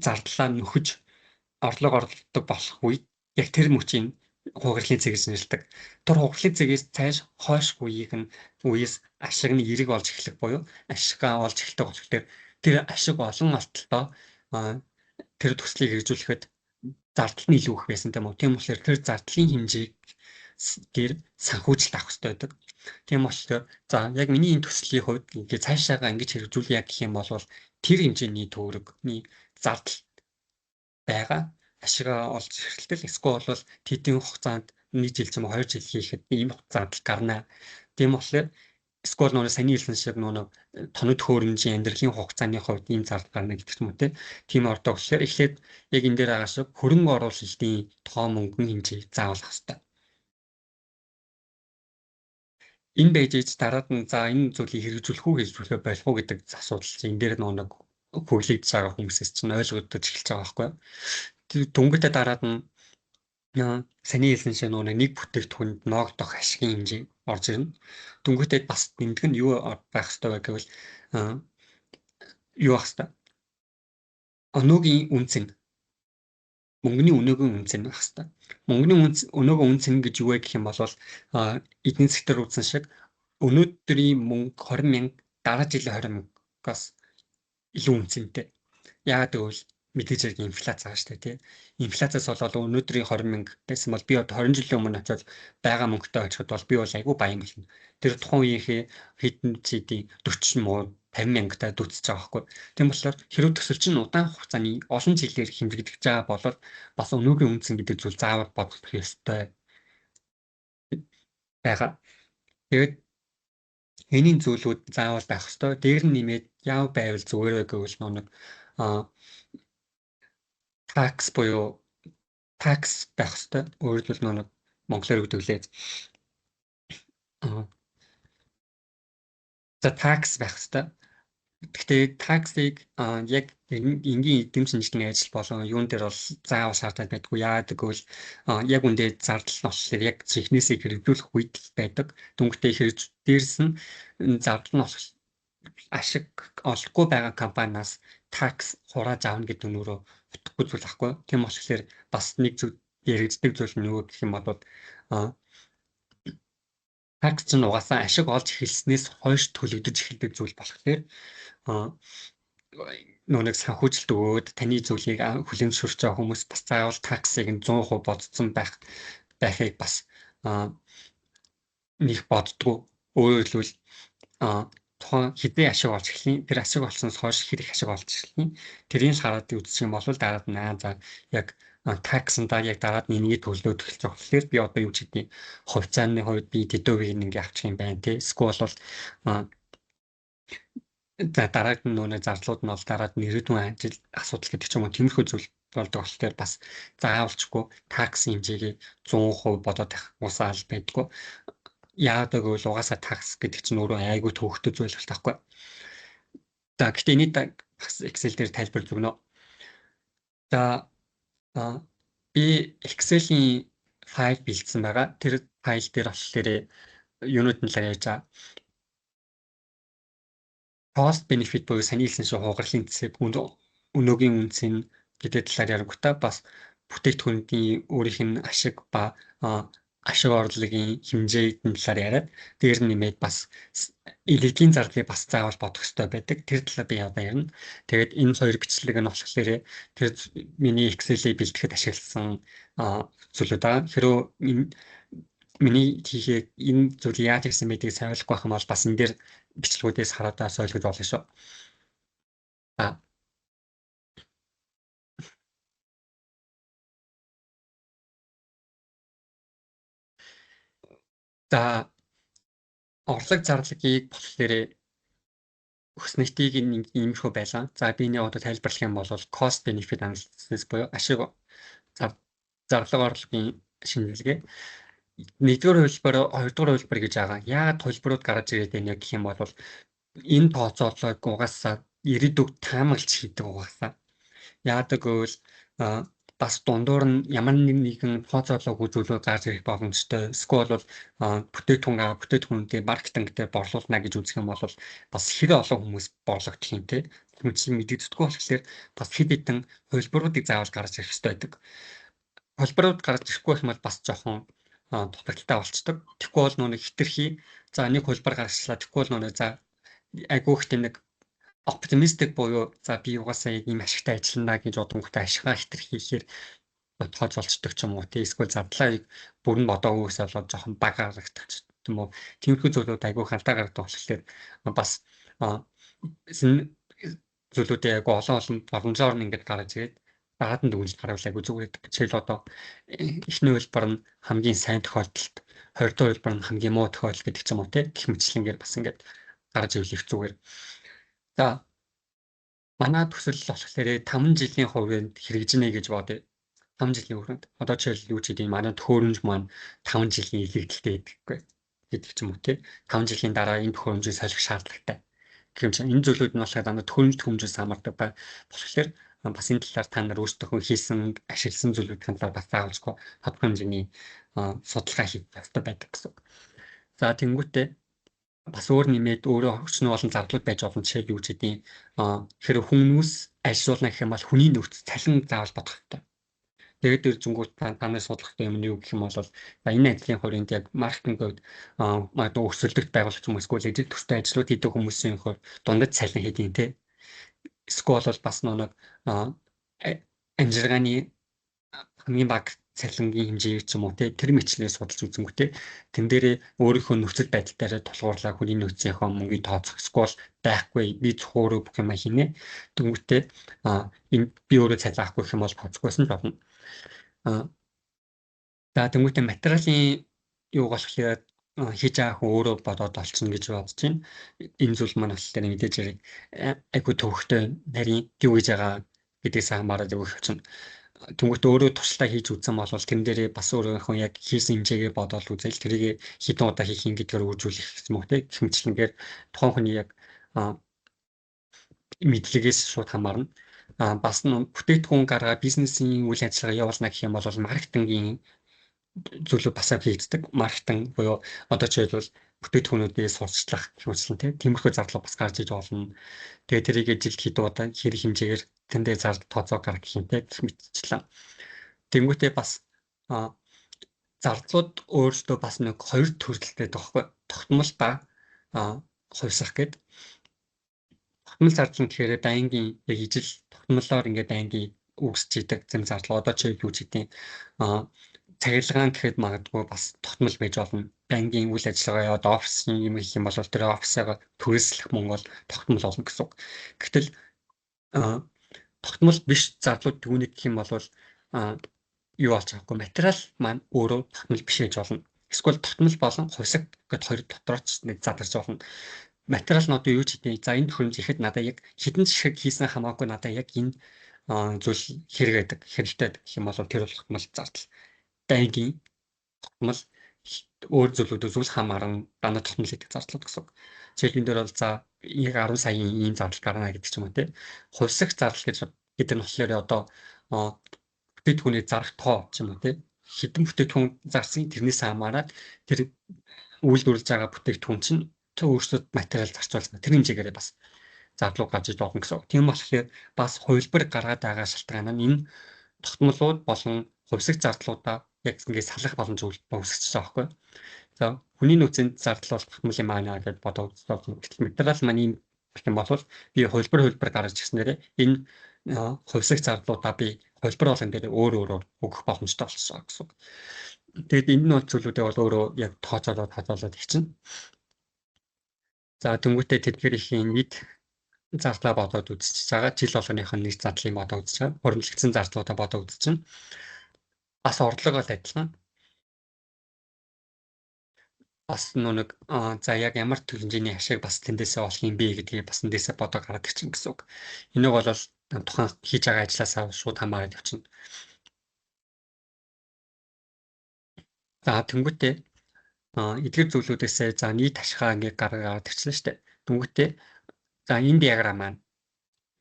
зардлаа нөхөж орлого орлдог болох үед яг тэр мөчийн хугарлын цэг гэж нэрлэдэг. Тэр хугарлын цэгээс цааш хойш үеийг нь үеэс ашиг нь эрэг олж эхлэх буюу ашигаа олж эхэлдэг болохоор тэр ашиг олон олтолтоо тэр төслийг хэрэгжүүлэхэд зардал нь илүү их байсан тийм үү. Тийм болохоор тэр зардлын хэмжээг дээр санхүүжилт авах хэрэгтэй байдаг. Тийм болохоор за яг миний энэ төслийн хувьд ингээ цаашаага ингэж хэрэгжүүлье гэх юм бол тэр хэмжээний төгрөгний зардал байгаа ашигаа олж эхэлтэл эсвэл бол тэдний хугацаанд 1 жил ч юм уу 2 жил хийхэд ийм хугацаанд л гарна. Тийм болохоор эсвэл нөгөө саний хэлсэн шиг нөгөө тоног төхөөрөмжийн амьдралын хугацааны хувьд ийм зардал гарна гэдэг ч юм уу тийм ордог болохоор эхлээд яг энэ дээр байгаа шиг хөрөнгө оруулалтын тоо мөнгөн хэмжээ заавал авах хэрэгтэй. Энэ байж ич дараад нь за энэ зүйлийг хэрэгжүүлэх үү хэрэгжүүлэхээ болох уу гэдэг асуудал чинь энэ дээр нөгөө нэг хөглөгдөж байгаа хүмүүсээс чинь ойлгогдож эхэлж байгаа байхгүй юу. Дүнгээтэй дараад нь саний хэлсэн шиг нөгөө нэг бүтээгдэхүүнд ноогдох ашигын хэмжээ орж ирнэ. Дүнгээтэй бас нэмдэг нь юу байх ёстой вэ гэвэл юу байх ёстой? Өнөөгийн үнц нь мөнгөний өнөөгийн үнц нь байх ёстой. Мөнгөний үнц өнөөгийн үнц нь гэж юу вэ гэх юм бол эдийн засгт үзсэн шиг өнөөдрийн мөнгө 20 мянга дараа жилийн 20 мянгааас илүү үнцэнтэй. Яагаад гэвэл мэдээж хэрэг инфляц байгаа шүү дээ тий. Инфляцаас болоод өнөөдрийн 20 мянга байсан бол би одоо 20 жилийн өмнө очиод байгаа мөнгөтэй очиход бол би бол айгүй баян болно. Тэр тухайн үеийнхээ хэдэн чидийн 40 муу 50 мянгатаа дүүцэж байгаа байхгүй. Тийм болохоор хэрвээ төсөл чинь удаан хугацааны олон жилээр хэмжигдэж байгаа бол бас өнөөгийн үнцэн гэдэг зүйл заавал бодох ёстой байгаа. Тэгээд энийн зүйлүүд заавал байх ёстой. Дээр нь нэмээд яав байвал зүгээр вэ гэвэл нэг tax буюу tax байх ёстой. Өөрөөр хэлбэл нэг монголоор өгдөг лээ. За tax байх ёстой. Гэхдээ tax-ыг яг энгийн эдэм шинжилгээний ажил болон юун дээр бол заавал шаардлагатай байдаггүй. Яагаад гэвэл яг үндэ зардал нь болохоор яг чихнээсээ хэрэгжүүлэх үед л байдаг. Дүнхтэй хэрэгж дээрс нь зардал нь болохоор ашиг олохгүй байгаа компаниас tax хурааж авна гэдэг нь өөрөө утгагүй зүйл ахгүй. Тийм болохоор бас нэг зүйл яригддаг зүйл нь юу гэх юм бол tax чинь угаасаа ашиг олж эхэлснээс хойш төлөгдөж эхэлдэг зүйл болохоор нөө нэг санхүүжилт өгөөд таны зүйлийг хүлээн зөвшөөрч байгаа хүмүүс бас заавал tax-ыг нь 100% бодсон байхыг бас нэг боддгоо. Өөрөөр хэлбэл тухайн хэдий ашиг олж эхлэв. Тэр ашиг олсноос хойш хэр их ашиг олж эхлэв. Тэрийг л хараад үзчих юм бол дараад нь за яг tax-ндаа яг дараад нь энийг төлөөд эхэлж байгаа болохоор би одоо юу ч гэдгийг хувьцааны хувьд би тэдөвийг ингээ авчих юм байна те. Эсвэл бол за дараад нь нөө зардлууд нь бол дараад нь ирээдүйн ажил асуудал гэдэг ч юм уу тиймэрхүү зүйл болдог болохоор бас заавалчгүй tax хэмжээгээ 100% бодоод байх усаа ал байдгүй. Яагаад гэвэл угаасаа tax гэдэг чинь өөрөө айгүй төвөгтэй зүйл болох таахгүй. За гэхдээ энийг бас Excel дээр тайлбар зүгнө. За би Excel-ийн файл бэлдсэн байгаа. Тэр файл дээр болохоор юунууд нь л яаж байгаа. Cost benefit буюу саний хэлсэн шиг хугарлын цэцэг өнөөгийн үнцэн гэдэг талаар яригдаа бас бүтээгдэхүүнийн өөрийнх нь ашиг ба ашиг орлогын хэмжээний талаар яриад дээр нэмээд бас элегдлийн зардлыг бас заавал бодох хэрэгтэй байдаг. Тэр талаар би одоо ярина. Тэгээд энэ хоёр бичлэг нь болохоор тэр миний Excel-ийг бэлтгэхэд ашигласан зүйлүүд байгаа. Хэрвээ миний хийхээ энэ зүйлийг яаж хийсэн байдгийг сайн ойлгохгүй байх юм бол бас энэ дээр бичлэгүүдээс хараад бас ойлгож болно шүү. За орлого зарлагыг болохоор өснөтийг иймэрхүү байлаа. За би энийг одоо тайлбарлах юм бол cost benefit analysis буюу ашиг зарлага орлогын шинжилгээ. Нэгдүгээр хувилбар, хоёрдугаар хувилбар гэж байгаа. Яагаад хувилбарууд гарч ирээд байна гэх юм бол энэ тооцоололыг угаасаа ирээдүйг таамаглаж хийдэг угаасаа. Яагаад гэвэл бас дундуур нь ямар нэгэн тооцоолоогүй зүйлүүд гарч ирэх боломжтой. Эсвэл бол бүтээгдэхүүн бүтээгдэхүүнүүдийн маркетинг дээр борлуулна гэж үзэх юм бол бас хэр олон хүмүүс борлогдох юм те. Хүнчлэн мэдэгддэггүй болохоор бас хэд хэдэн хувилбаруудыг заавал гаргаж ирэх хэрэгтэй байдаг. Хувилбарууд гаргаж ирэхгүй байх юм бол бас жоохон дутагдaltaй болцдог. Тэгэхгүй бол нүг хитрхи за нэг хувилбар гаргачлаа. Тэгэхгүй бол нүг за айгүйх нэг оптимистик буюу за би угаасаа ийм ашигтай ажиллана гэж бодонготой ашигаа хитрхийлэхээр тооцоолцдог ч юм уу тий эсвэл зардлаа бүрэн бодоогүйс болоод жоохон бага гаргадаг ч юм уу тиймэрхүү зүйлүүд айгүй халтаа гаргадаг болохоор бас зүйлүүдээ айгүй олон олон боломжоор нь ингээд гаргаж ирээд дараад нь дүгнэлт гаргавал айгүй зүгээр байдаг. Жишээл одоо эхний хувилбар нь хамгийн сайн тохиолдолд, хоёр дахь хувилбар нь хамгийн муу тохиолдол гэдэг ч юм уу тий гэх мэтчлэнгээр бас ингээд гаргаж ивэл их зүгээр. За манай төсөл болохоор 5 жилийн хувинд хэрэгжинэ гэж бодъё. 5 жилийн хүрээнд. Одоо жишээл юу ч гэдэг манай төхөөрөмж маань 5 жилийн илэгдэлтэй гэдэггүй гэдэг ч юм уу тий. 5 жилийн дараа энэ төхөөрөмжийг солих шаардлагатай. Гэх юм чинь энэ зүйлүүд нь болохоор дандаа төхөөрөмжөөс хамаардаг бай. Тэгэхээр бас энэ талаар та нар өөрсдөө хийсэн, ашигласан зүйлүүдийн талаар бас заавалжгүй тодорхой хэмжээний судалгаа хийх ёстой байдаг гэсэн. За тэнгуүтээ бас өөр нэмээд өөрөө өчнөө олон зардлууд байж олон жишээ юу ч гэдэг хэрэг хүмүүс ажиллуулна гэх юм бол хүний нөөц цалин заавал бодох хэрэгтэй. Тэгээд тэр зүнгүүт та нар судлах юм нь юу гэх юм бол за энэ ажлын хүрээнд яг маркетинг хувьд магадгүй өрсөлдөгт байгуулагч юм эсвэл ижил төстэй ажлууд хийдэг хүмүүсийн хувьд дундад цалин хийдэг те. Эсвэл бол бас нэг амжиргааны хамгийн бага цалингийн хэмжээ ч юм уу те тэр мэтлээ судалж үзэнгүүтээ тэн дээрээ өөрийнхөө нөхцөл байдал дээр тулгуурлаа хүний нөөцийнхөө мөнгийг тооцох эсвэл байхгүй би зөвхөн өөрөө бүх юма хийнэ тэнгүүтээ энэ би өөрөө цалин авахгүй гэх юм бол тооцохгүйсэн ч болно. За тэнгүүтээ материалын юу болохоор хийж байгаа хүн өөрөө бодоод олчихно гэж бодож байна. Энэ зүйл маань болохоор мэдээж хэрэг айгу төвхтэй нарийн юу гэж байгаа гэдгээс хамаарат айгу их очино. Тэнгүүт өөрөө туршлага хийж үзсэн бол тэрэн дээрээ бас өөрийнхөө яг хийсэн хэмжээгээ бодоол үзэл тэрийг хэдэн удаа хийх юм гэдгээр үржүүлэх гэсэн үг те. Гэх мэтчилэнгээр тухайн хүний яг мэдлэгээс шууд хамаарна. Бас нь бүтээгдэхүүн гаргаа бизнесийн үйл ажиллагаа явуулна гэх юм бол маркетингийн зүйлүүд бас хийгддэг. Маркетинг буюу одоо жишээлбэл бүтээгдэхүүнүүдээ сурталчлах хэмжлэн тий тиймэрхүү зардлууд бас гарч иж болно. Тэгээ тэрийг жилд хэд удаа хэрэг хэмжээгээр тэндээ зардал тооцоо гаргах гэх юм тий гэх мэтчлэн. Тэнгүүтээ бас зардлууд өөрсдөө бас нэг хоёр төрөлтэй байхгүй. Тогтмол ба хувьсах гээд. Тогтмол зардал нь тэгэхээр байнгын яг ижил тогтмолоор ингээд байнгын үүсч идэг зэм зардал. Одоо чи юу ч гэдэг цахилгаан гэхэд магадгүй бас тогтмол байж болно. Байнгын үйл ажиллагаа яваад офисын юм хийх юм бол тэр офисоо түрээслэх мөнгө бол тогтмол болно гэсэн үг. Гэтэл тогтмол биш зардлууд түүнийг гэх юм бол юу болж байгаа вэ? Материал маань өөрөө тогтмол биш байж болно. Эсвэл тогтмол болон хувьсаг гэд хоёр дотроо ч нэг задарч болно. Материал нь одоо юу ч гэдэг. За энэ төхөөрөмж ихэд надад яг хэдэн жишг хийсэн хамаагүй надад яг энэ зүйл хэрэг байдаг, хэрэгтэй гэх юм бол тэр бол тогтмол зардал. Байнгын тогтмол өөр зүйлүүдээс үл хамааран дандаа тогтмол хийдэг зардлууд гэсэн үг. Жишээлбэл энэ дээр бол за яг 10 саяын ийм зардал гарна гэдэг ч юм уу тий. Хувьсагч зардал гэж гэдэг нь болохоор одоо бүтээгдэхүүний зарах тоо ч юм уу тий. Хэдэн бүтээгдэхүүн зарсан тэрнээс хамаарат тэр үйлдвэрлэж байгаа бүтээгдэхүүн чинь өөрсдөд материал зарцуулсан. Тэр хэмжээгээр бас зардлууд гарч иж болно гэсэн үг. Тийм болохоор бас хувилбар гаргаад байгаа шалтгаан нь энэ тогтмолууд болон хувьсагч зардлуудаа яг ингээд салах боломж үүсгэж байгаа байхгүй. За хүний нөөцийн зардал бол тогтмол юм аа гэж бодоод гэтэл материал маань ийм гэх юм бол би хувилбар гаргаж ирснээрээ энэ хувьсагч зардлуудаа би хувилбар болгон дээр өөр өөрөөр өгөх боломжтой болчихсон гэсэн үг. Тэгэд энэ нь бол зүйлүүдээ бол өөрөө яг тооцоолоод хийчихнэ. За тэнгуүтээ тэдгээр ихийн нийт зардлаа бодоод үзчихэж байгаа. Жил болгоных нь нийт зардлыг бодоод үзэж байгаа. Хуримтлагдсан зардлуудаа бодоод үзчихнэ. Бас орлого бол адилхан. Бас нэг за яг ямар хэмжээний ашиг бас тэндээсээ олох юм бэ гэдгийг бас тэндээсээ бодоо гараад ирчихнэ гэсэн үг. Энийг бол тухайн хийж байгаа ажлаасаа шууд хамаарат явчихна. За тэнгуүтээ эдгээр зүйлүүдээсээ за нийт ашгаа ингээд гаргаад ирчихлээ шүү дээ. Тэнгуүтээ за энэ диаграм маань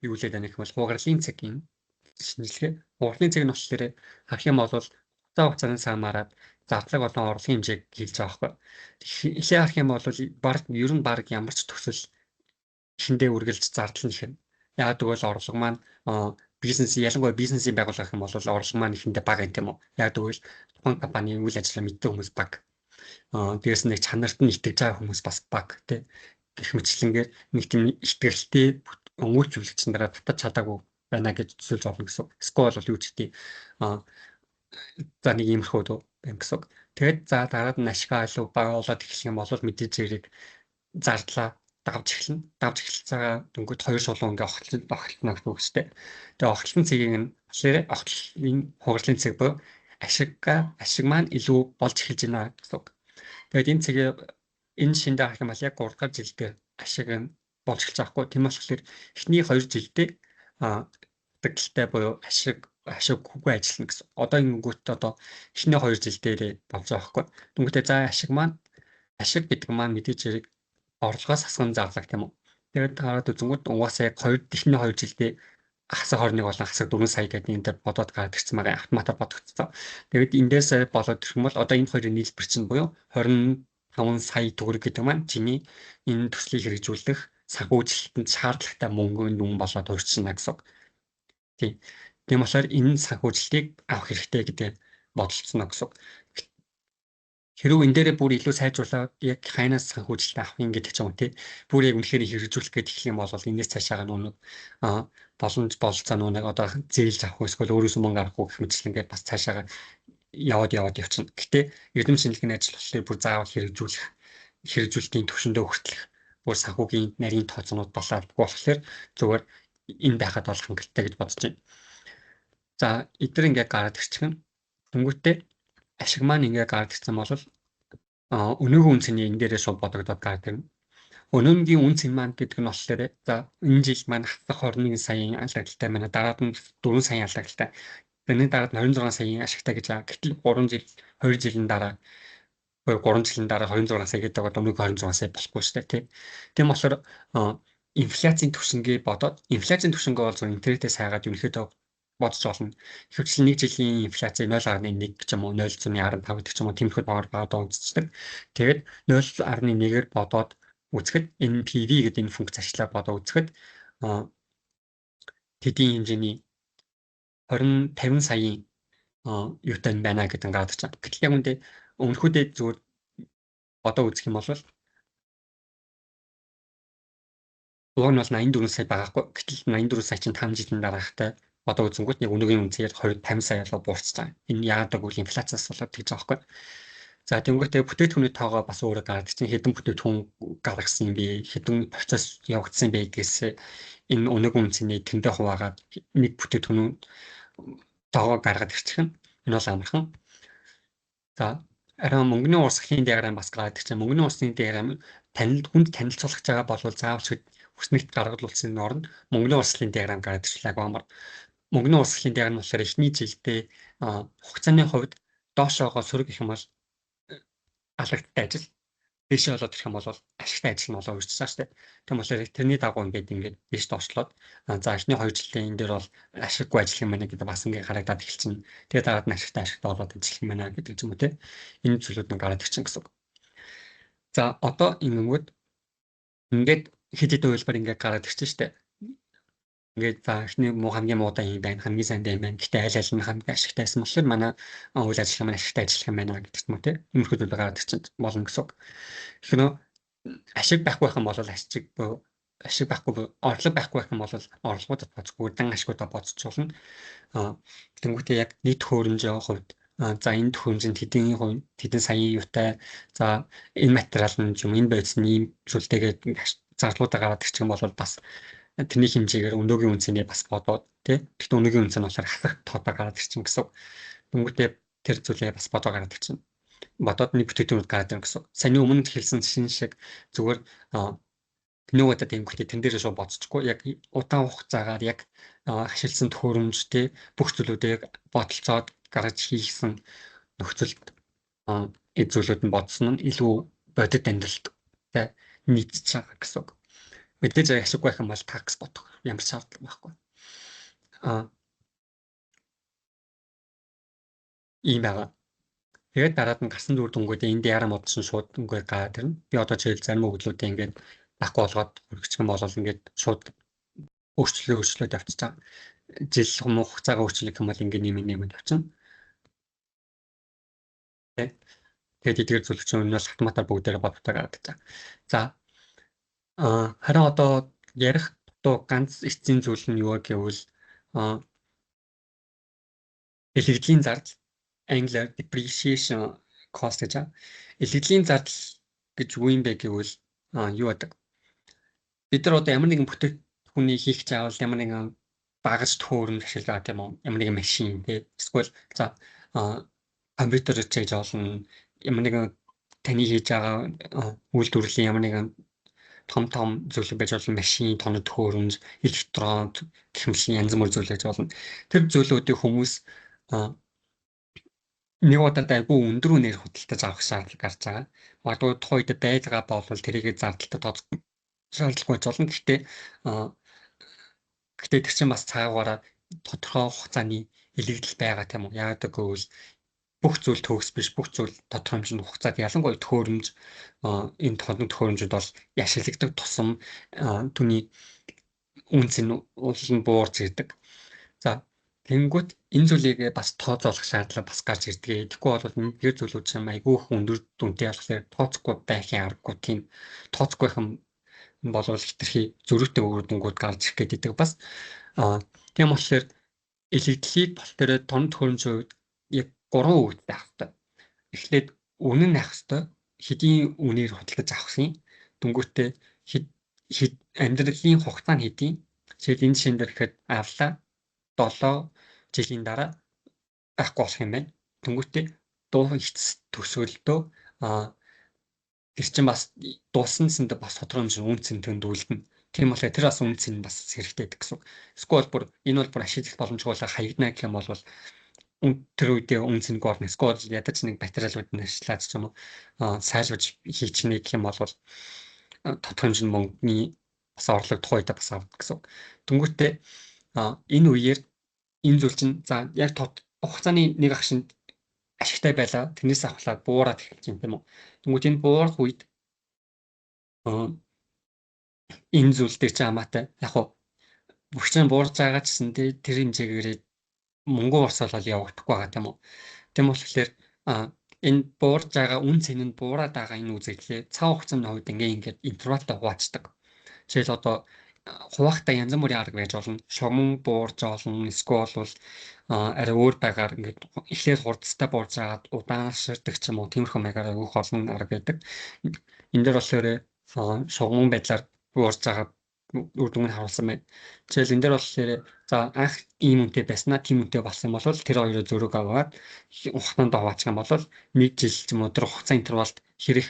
юу лээд байна гэх юм бол хугарлын цагийн шинжилгээ. Хугарлын цаг нь болохоор харах юм бол хугацаа хугацаанаас хамаарат зардлаг болон орлогын хэмжээг хэлж байгаа байхгүй. Эхлээ харах юм бол баг ер нь баг ямар ч төсөл эхэндээ үргэлж зардал нь их. Яг тэгвэл орлого маань бизнес ялангуяа бизнесийн байгууллага гэх юм бол орлого маань эхэндээ бага юм тийм үү. Яг тэгвэл тухайн компанийн үйл ажиллагаа мэддэг хүмүүс бага. Дээрээс нэг чанарт нь итгэж байгаа хүмүүс бас бага тий. Гэх мэтчлэнгээр нэг тийм итгэлтэй үйлчлэгч нараа татаж чадаагүй байна гэж төсөөлж олно гэсэн. Эсвэл бол юу ч гэдэг за нэг иймэрхүү юм гэсэн. Тэгээд за дараад нь ашгаа илүү бага болоод эхлэх юм бол мэдээж зэрэг зардлаа давж эхэлнэ. Давж эхэлж байгаа дөнгөж хоёр шулуун ингээ огтлно гэсэн үг шүү дээ. Тэгээ огтлон цэгийг нь болохоор огтлын хугарлын цэг буюу ашиг маань илүү болж эхэлж байна гэсэн үг. Тэгээд энэ цэгийг энэ шиндээ харах юм бол яг 3 дахь жилдээ ашиг нь болж эхэлж байгаа хгүй. Тийм болохоор эхний 2 жилдээ дагталтай буюу ашиггүй ажиллана гэсэн. Одоо ингэнгүүт одоо эхний 2 жил дээрээ болж байгаа хгүй. Дүнгүүтээ за ашиг маань ашиг гэдэг маань мэдээж хэрэг орлогоос хасган зарлаг тийм үү. Тэгээд хараад үзэнгүүт угаасаа яг эхний 2 жилдээ хасаг 21 болон хасаг 4 сая гэдэг энэ дээр бодоод гараад ирсэн байгаа автоматар бодогдсон. Тэгээд эндээс болоод ирэх юм бол одоо энэ хоёрын нийлбэр чинь буюу 25 сая төгрөг гэдэг маань чиний энэ төслийг хэрэгжүүлэх санхүүжилтэнд шаардлагатай мөнгөний дүн болоод урьдчилна гэсэн үг. Тийм. Тийм болохоор энэ санхүүжилтийг авах хэрэгтэй гэдэг бодолцсон гэсэн үг. Хэрвээ энэ дээрээ бүр илүү сайжруулаад яг хайнаас санхүүжилт авах юм гэдэг ч юм уу тий. Бүр яг үнэхээр хэрэгжүүлэх гэдэг эхлэх юм бол энэс цаашаага нүг боломж бололцоо нүг одоо зээлж авах эсвэл өөрөөсөө мөнгө авах гэх мэтчлэнгээр бас цаашаага яваад явчихна. Гэтэ эрдэм шинжилгээний ажил болохоор бүр заавал хэрэгжүүлэх хэрэгжүүлэлтийн төвшөндөө хүртэлх бүр санхүүгийн нарийн тооцоонууд болоод болохоор зүгээр энэ байхад бол хангалттай гэж бодож байна. За эдгээр ингээ гараад ирчихэн. Тэнгүүтээ ашиг маань ингээ гараад ирсэн бол өнөөгийн үн цэний энэ дээрээ шууд бодогдоод гараад ирнэ. Өнөөгийн үн цэн маань гэдэг нь болохоор за энэ жил маань хасах 21 саяын алдагдaltaй байна. Дараад нь 4 саяын алдагдaltaй. Тэрний дараад нь 26 саяын ашигтай гэж байгаа. Гэтэл 3 жил 2 жилийн дараа буюу 3 жилийн дараа 26 сая гэдэг одоо өнөөгийн 26 сая болохгүй шүү дээ тий. Тийм болохоор Инфляцийн түвшингээ бодоод, инфляцийн түвшингээ бол зөв интернетээс хайгаад ерөнхийдөө бодож болно. Ихэвчлэн нэг жилийн инфляци 0.1 ч юм уу, 0.15 гэдэг ч юм уу, тиймэрхүү тоогоор бодоод үзчихдэг. Тэгээд 0.1-ээр бодоод үзэхэд, NPV гэдэг энэ функц ашиглаад бодоо үзэхэд тэдийн хэмжээний 20 50 саяын юутай байна гэдэг нь гараад ирж байгаа. Гэтэл яг үндэ өмнөхүүдээ зүгээр бодоо үзэх юм бол уг нь бол 84 сая байгаа хгүй. Гэтэл 84 сая чинь 5 жилийн дараахтай одоо үзэнгүүт нэг өнөөгийн үнцээр 20 50 сая руу буурч байгаа. Энэ яагаад гэвэл инфляциас болоод тэгж байгаа байхгүй. За, тэнгуүтэй бүтээгдэхүүний тоогоо бас өөрөө гаргадаг чинь хэдэн бүтээгдэхүүн гаргасан юм бэ? Хэдэн процесс явагдсан бэ гэдгээс энэ өнөөгийн үнцний тэндээ хуваагаад нэг бүтээгдэхүүн тоогоо гаргаад ирчих нь энэ бол амархан. За, арай мөнгөний урсгалын диаграм бас гараад ирчих. Мөнгөний урсгалын диаграм танил хүнд танилцуулах байгаа бол заавал хүснэгт гаргалуулсан оронд мөнгөний урсгалын диаграм гараад ирчлээ амар. Мөнгөний урсгалын диаграм болохоор эхний жилдээ хугацааны хувьд доошоогоо сөрөг гэх юм бол алагдтай ажил, дээшээ болоод ирэх юм бол ашигтай ажил нь болоо үржиж байгаа шүү дээ. Тийм болохоор тэрний дагуу ингээд дээш доошлоод, за, эхний 2 жилийн энэ дээр бол ашиггүй ажил юм байна гэдэг бас ингээд харагдаад эхэлчихнэ. Тэгээ дараад нь ашигтай ашигтай болоод ажиллах юм байна гэдэг юм уу те. Энэ зүйлүүд нь гараад ирчин гэсэн үг. За, одоо ингэнгүүт ингээд хэд хэдэн хувилбар ингээд гараад ирчин шүү дээ. Ингээд за, эхний муу, хамгийн муутай юм байна, хамгийн сайн юм байна. Гэтэ аль аль нь хамгийн ашигтай байсан болохоор манай үйл ажиллагаа маань ашигтай ажиллах юм байна гэдэг юм уу те. Иймэрхүү зүйл гараад ирчин болно гэсэн үг. Тэгэхээр нөө ашиг байхгүй байх юм бол ашиг байхгүй, орлого байхгүй байх юм бол орлогуудад бодохгүй, дан ашгуудаа бодож болно. Тэнгүүтээ яг нийт төхөөрөмжийн хувьд, за, энэ төхөөрөмжийн тэдний хувь, тэдэн саяын юутай, за, энэ материал нь юм, энэ бодис нь ийм зүйлтэйгээ зарлуудаа гараад ирчих юм бол бас тэрний хэмжээгээр өнөөгийн үнцнийг бас бодоод тий. Гэхдээ өнөөгийн үнц нь болохоор хасах тоодоо гараад ирчин гэсэн. Тэнгүүтээ тэр зүйлээ бас бодоо гараад ирчин. Бодоод нэг бүтээгдэхүүн гараад ирнэ гэсэн. Саяны өмнө хэлсэн шин шиг зүгээр нөгөөдөө тэнгүүтээ тэн дээрээ шууд бодчихгүй, яг удаан хугацаагаар яг ашигласан төхөөрөмж тий, бүх зүйлүүдийг бодолцоод гаргаж хийсэн нөхцөлд эд зүйлүүд нь бодсон нь илүү бодит амьдралд тий нийцж байгаа гэсэн үг. Мэдээж ашиггүй байх юм бол tax бодох ямар ч шаардлага байхгүй. Ийм байгаа. Тэгээд дараад нь гарсан үр дүнгууд энэ диаграм бодсон шууд ингээд гараад ирнэ. Би одоо жишээл зарим өгдлүүдээ ингээд байхгүй болгоод хөргөчих юм бол ингээд шууд өөрчлөлөө явчихж байгаа. Жил муу хугацаагаа өөрчлөх юм бол ингээд нэмэн нэмэн явчихна. Тэгээд эдгээр зүйл чинь энэ бол автоматар бүгдээрээ бодогдоо гараад ирж байгаа. За, харин одоо ярих дутуу ганц эцсийн зүйл нь юу гэвэл элэгдлийн зардал, англиар depreciation cost гэж байгаа. Элэгдлийн зардал гэж юу юм бэ гэвэл юу байдаг? Бид нар одоо ямар нэгэн бүтээгдэхүүнийг хийх заавал ямар нэгэн багаж төхөөрөмж ашиглаж байгаа, тийм үү? Ямар нэгэн машин тий. Эсвэл за, компьютер ч гэж болно. Ямар нэгэн таны хийж байгаа үйлдвэрлэлийн ямар нэгэн том том зүйл байж болно, машин, тоног төхөөрөмж, электрон гэх мэт янз бүр зүйл байж болно. Тэр зүйлүүдийг хүмүүс нэг удаад айгүй өндөр үнээр худалдаж авах шаардлага гарч байгаа. Магадгүй тухайн үед байгаа бол тэрийг зардалтай тооцох шаардлагагүй байж болно. Гэхдээ тэр чинь бас цаагаараа тодорхой хугацааны илэгдэл байгаа, тийм үү? Яагаад гэвэл бүх зүйл төгс биш, бүх зүйл тодорхой хэмжээний хугацаанд, ялангуяа төхөөрөмж, энэ тоног төхөөрөмжүүд бол ашиглагдах тусам түүний үнц нь улам буурч ирдэг. За, тэгэнгүүт энэ зүйлийг бас тооцоолох шаардлага бас гарч ирдэг. Тэгэхгүй бол энэ зүйлүүд чинь айгүй их өндөр дүнтэй болохоор тооцохгүй байхын аргагүй, тийм, тооцохгүй байх юм бол хэтэрхий зөрүүтэй үр дүнгууд гарч ирэх гэдэг бас. Тийм болохоор илэгдлийг болохоор тоног төхөөрөмжийн хувьд яг гурван үгтэй байх хэрэгтэй. Эхлээд үнэ нь авах хэрэгтэй. Хэдийн үнээр худалдаж авах юм. Дүнгүүтээ хэд хэд амьдралын хугацаа нь хэдийн. Жишээл энэ жишээн дээр гэхэд авлаа 7 жилийн дараа байхгүй болох юм байна. Тэнгүүтээ дуу эцэс төсөөлдөө тэр чинь бас дууссан гэсэндээ бас тодорхой хэмжээний үнэ цэн тэнд үлдэнэ. Тийм болохоор тэр бас үнэ цэн бас хэрэгтэй гэсэн үг. Эсвэл бүр энэ бол бүр ашиглах боломжгүй болоо хаягдана гэх юм бол тэр үедээ үнэ цэнгүй болно. Эсвэл ядаж нэг материалууд нь ашиглаад ч юм уу salvage хийчихнэ гэх юм бол тодорхой хэмжээний мөнгөний бас орлого тухайн үедээ бас авдаг гэсэн. Тэнгүүтээ энэ үеэр энэ зүйл чинь за яг хугацааны нэг агшинд ашигтай байлаа. Тэрнээс авахлаад буураад эхэлж юм, тийм үү. Тэнгүүт энэ буурах үед энэ зүйл дээр чинь хамаатай. Яг хуу бүх чинь буурж байгаа ч гэсэн тэр хэмжээгээр мөнгө урсгалал явагдахгүй байгаа, тийм үү. Тийм болохоор энэ буурж байгаа үн цэн нь буураад байгаа энэ үзэгдлээ цаг хугацааны хувьд ингээд интервалтай хуваацдаг. Жишээл одоо хуваахтаа янз бүрийн арга байж болно. Шугаман буурж болно. Эсвэл бол арай өөр байгаар ингээд эхлээд хурдтай буурж агаад удаашрдаг ч юм уу, тиймэрхүү маягаар өгөх олон арга байдаг. Энэ дээр болохоор шугаман байдлаар буурж байгаа үр дүнг нь харуулсан байна. Жишээл энэ дээр болохоор за анх ийм үнэтэй байснаа тийм үнэтэй болсон бол тэр хоёроо зөрөг аваад хугацаанд хаваачих юм бол нэг жил ч юм уу, тэр хугацаа интервалд хэрэг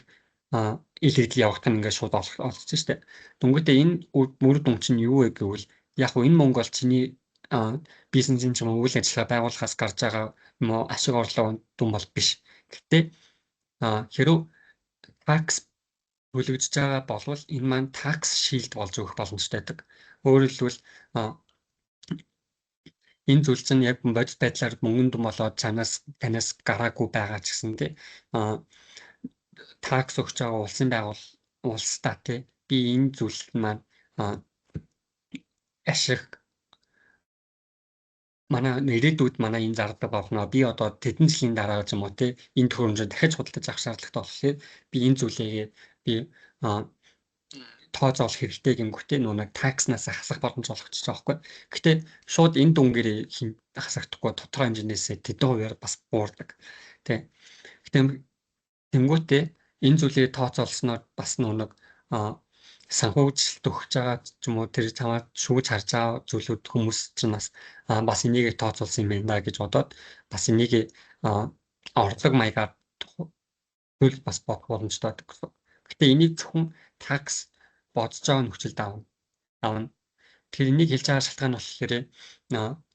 ил явагдах нь ингээд шууд олгосон шүү дээ. Дүнгүүтээ энэ үр дүн чинь юу вэ гэвэл яг хуу энэ мөнгө бол чиний бизнесийн ч юм уу, үйл ажиллагаа байгуулахаас гарч байгаа юм уу, ашиг орлого дүн бол биш. Гэтэ хэрв tax төлөгдөж байгаа болвол энэ маань tax shield болж өгөх боломжтой байдаг. Өөрөөр хэлбэл, энэ зүйл чинь яг бодит байдлаар мөнгөн дүн болоод чанаас танаас гараагүй байгаа ч гэсэн, тий, tax өгч байгаа улсын байгуул улсдаа, тий, би энэ зүйл маань ашиг манай ирээдүйд манай энэ зардаг болно. Би одоо тэдэн жилийн дараа ч юм уу, тий, энэ төхөөрөмжөөр дахиж худалдаж авах шаардлагатай болохоор би энэ зүйлээ би тооцоолох хэрэгтэй гингүүтээ нөө нэг tax-наас хасах боломж олгочих жоох байхгүй. Гэтэ шууд энэ дүнгээр хасагдахгүй, тодорхой хэмжээнээс тэдэн хувиар бас буурдаг. Тэ. Гэтэ тэнгуүтээ энэ зүйлийг тооцоолсноор бас нөө нэг санхүүжилт өгч байгаа ч юм уу, тэр чамаа шүүж харж байгаа зүйлүүд хүмүүс чинь бас бас энийг тооцоолсон юм байна гэж бодоод бас энийг орлого маягаар зүйл бас бодох боломжтой гэдэг гэсэн. Гэтэ энийг зөвхөн tax бодож байгаа нөхцөлд авна. Тэгэхээр энийг хэлж байгаа шалтгаан нь болохоор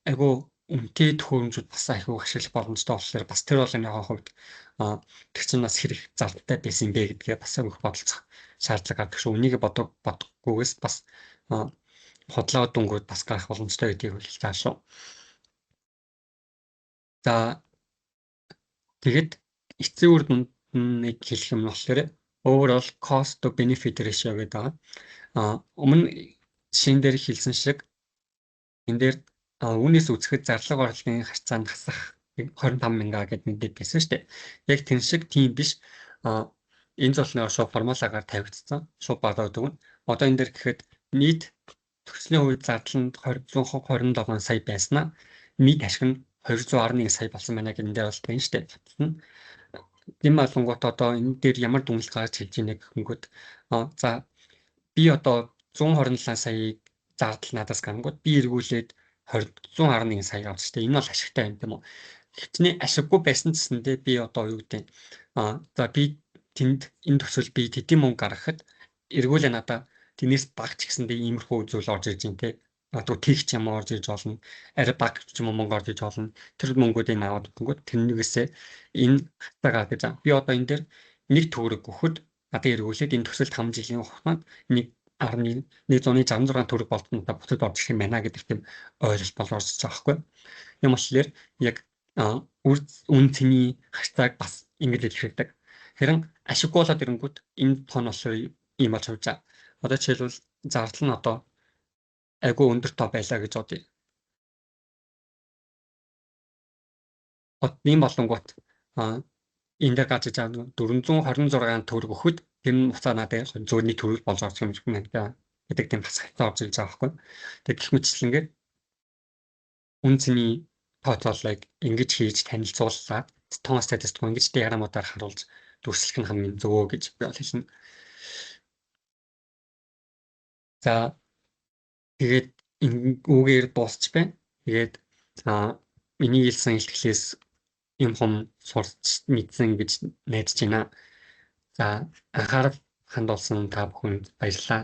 айгу үнэтэй төхөөрөмжүүд бас айгу ашиглах боломжтой болохоор бас тэр болгоныхоо хувьд тэр чинь бас хэрэг зардалтай байсан юм бэ гэдгээ бас өгөх бодолцох шаардлага гардаг шүү. Үнийг бодохгүйгээс бас худлаа дүнгууд бас гарах боломжтой гэдгийг хэлж байгаа шүү. За, тэгэд эцсийн үр дүнд нэг хэлэх юм болохоор overall cost to benefit ratio гэдэг байгаа. Өмнө жишээн дээр хэлсэн шиг энэ дээр үүнээс үзэхэд зарлага орлогын харьцаа нь хасах 25 мянга гэдээ мэдээд байсан шүү дээ. Яг тэн шиг тийм биш. Энэ зүйл нь шууд формулагаар тавигдсан. Шууд бодоод өгнө. Одоо энэ дээр гэхэд нийт төгслийн үед зардал нь 227 сая байснаа нийт ашиг нь 211 сая болсон байна гэдэг энэ дээр бол байна шүү дээ. Гэм болонгууд одоо энэ дээр ямар дүнэлт гарч хэлж ийнэ гэхэнгүүт за би одоо 127 саяыг зардал надаас гарангууд би эргүүлээд 211 сая авч штэ. Энэ бол ашигтай юм, тийм үү? Хичнээн ашиггүй байсан гэсэндээ би одоо юу гэдэг, за би тэнд энэ төсөл би тэдний мөнгө гаргахад эргүүлээ надаа тэрнээс бага ч гэсэндээ иймэрхүү зүйл орж ирж байна, те. Магадгүй тэгч юм орж ирж болно. Арай бага ч юм уу мөнгө орж ирж болно. Тэр мөнгүүдийг аваад өгөнгөт тэрнийгээсээ энэ хатаагаа гэж би одоо энэ дээр нэг төгрөг өгөхөд надад эргүүлээд энэ төсөлд 5 жилийн хугацаанд 1.166 төгрөг болтон буцаад орж ирэх юм байна гэдэг тийм ойлголт бол орж байгаа байхгүй. Юм болохоор яг үр үн цэний харьцааг бас ингэж илэрхийлдэг. Харин ашиггүй болоод ирэнгүүт энэ тон болохоор ийм болж хувьж байгаа. Одоо жишээлбэл зардал нь одоо айгүй өндөр тоо байлаа гэж бодъё. Ийм болонгууд энэ дээр гарч иж байгаа 426 төгрөг өгөхөд тэр нь буцаа надад зөв нэг төгрөг болж орчих юм шиг байна гэдэг тийм хасагтай орж иж байгаа байхгүй. Тэг гэх мэтчлэнгээр үн цэний тооцооллыг ингэж хийж танилцууллаа. Тон статистик ингэж диаграмуудаар харуулж дүрслэх нь хамгийн зөвөө гэж би бол хэлнэ. За, тэгээд үүгээр дуусч байна. Тэгээд миний хэлсэн илтгэлээс юм хум сурч мэдсэн гэж найдаж байна. За, анхаарал хандуулсан та бүхэнд баярлалаа.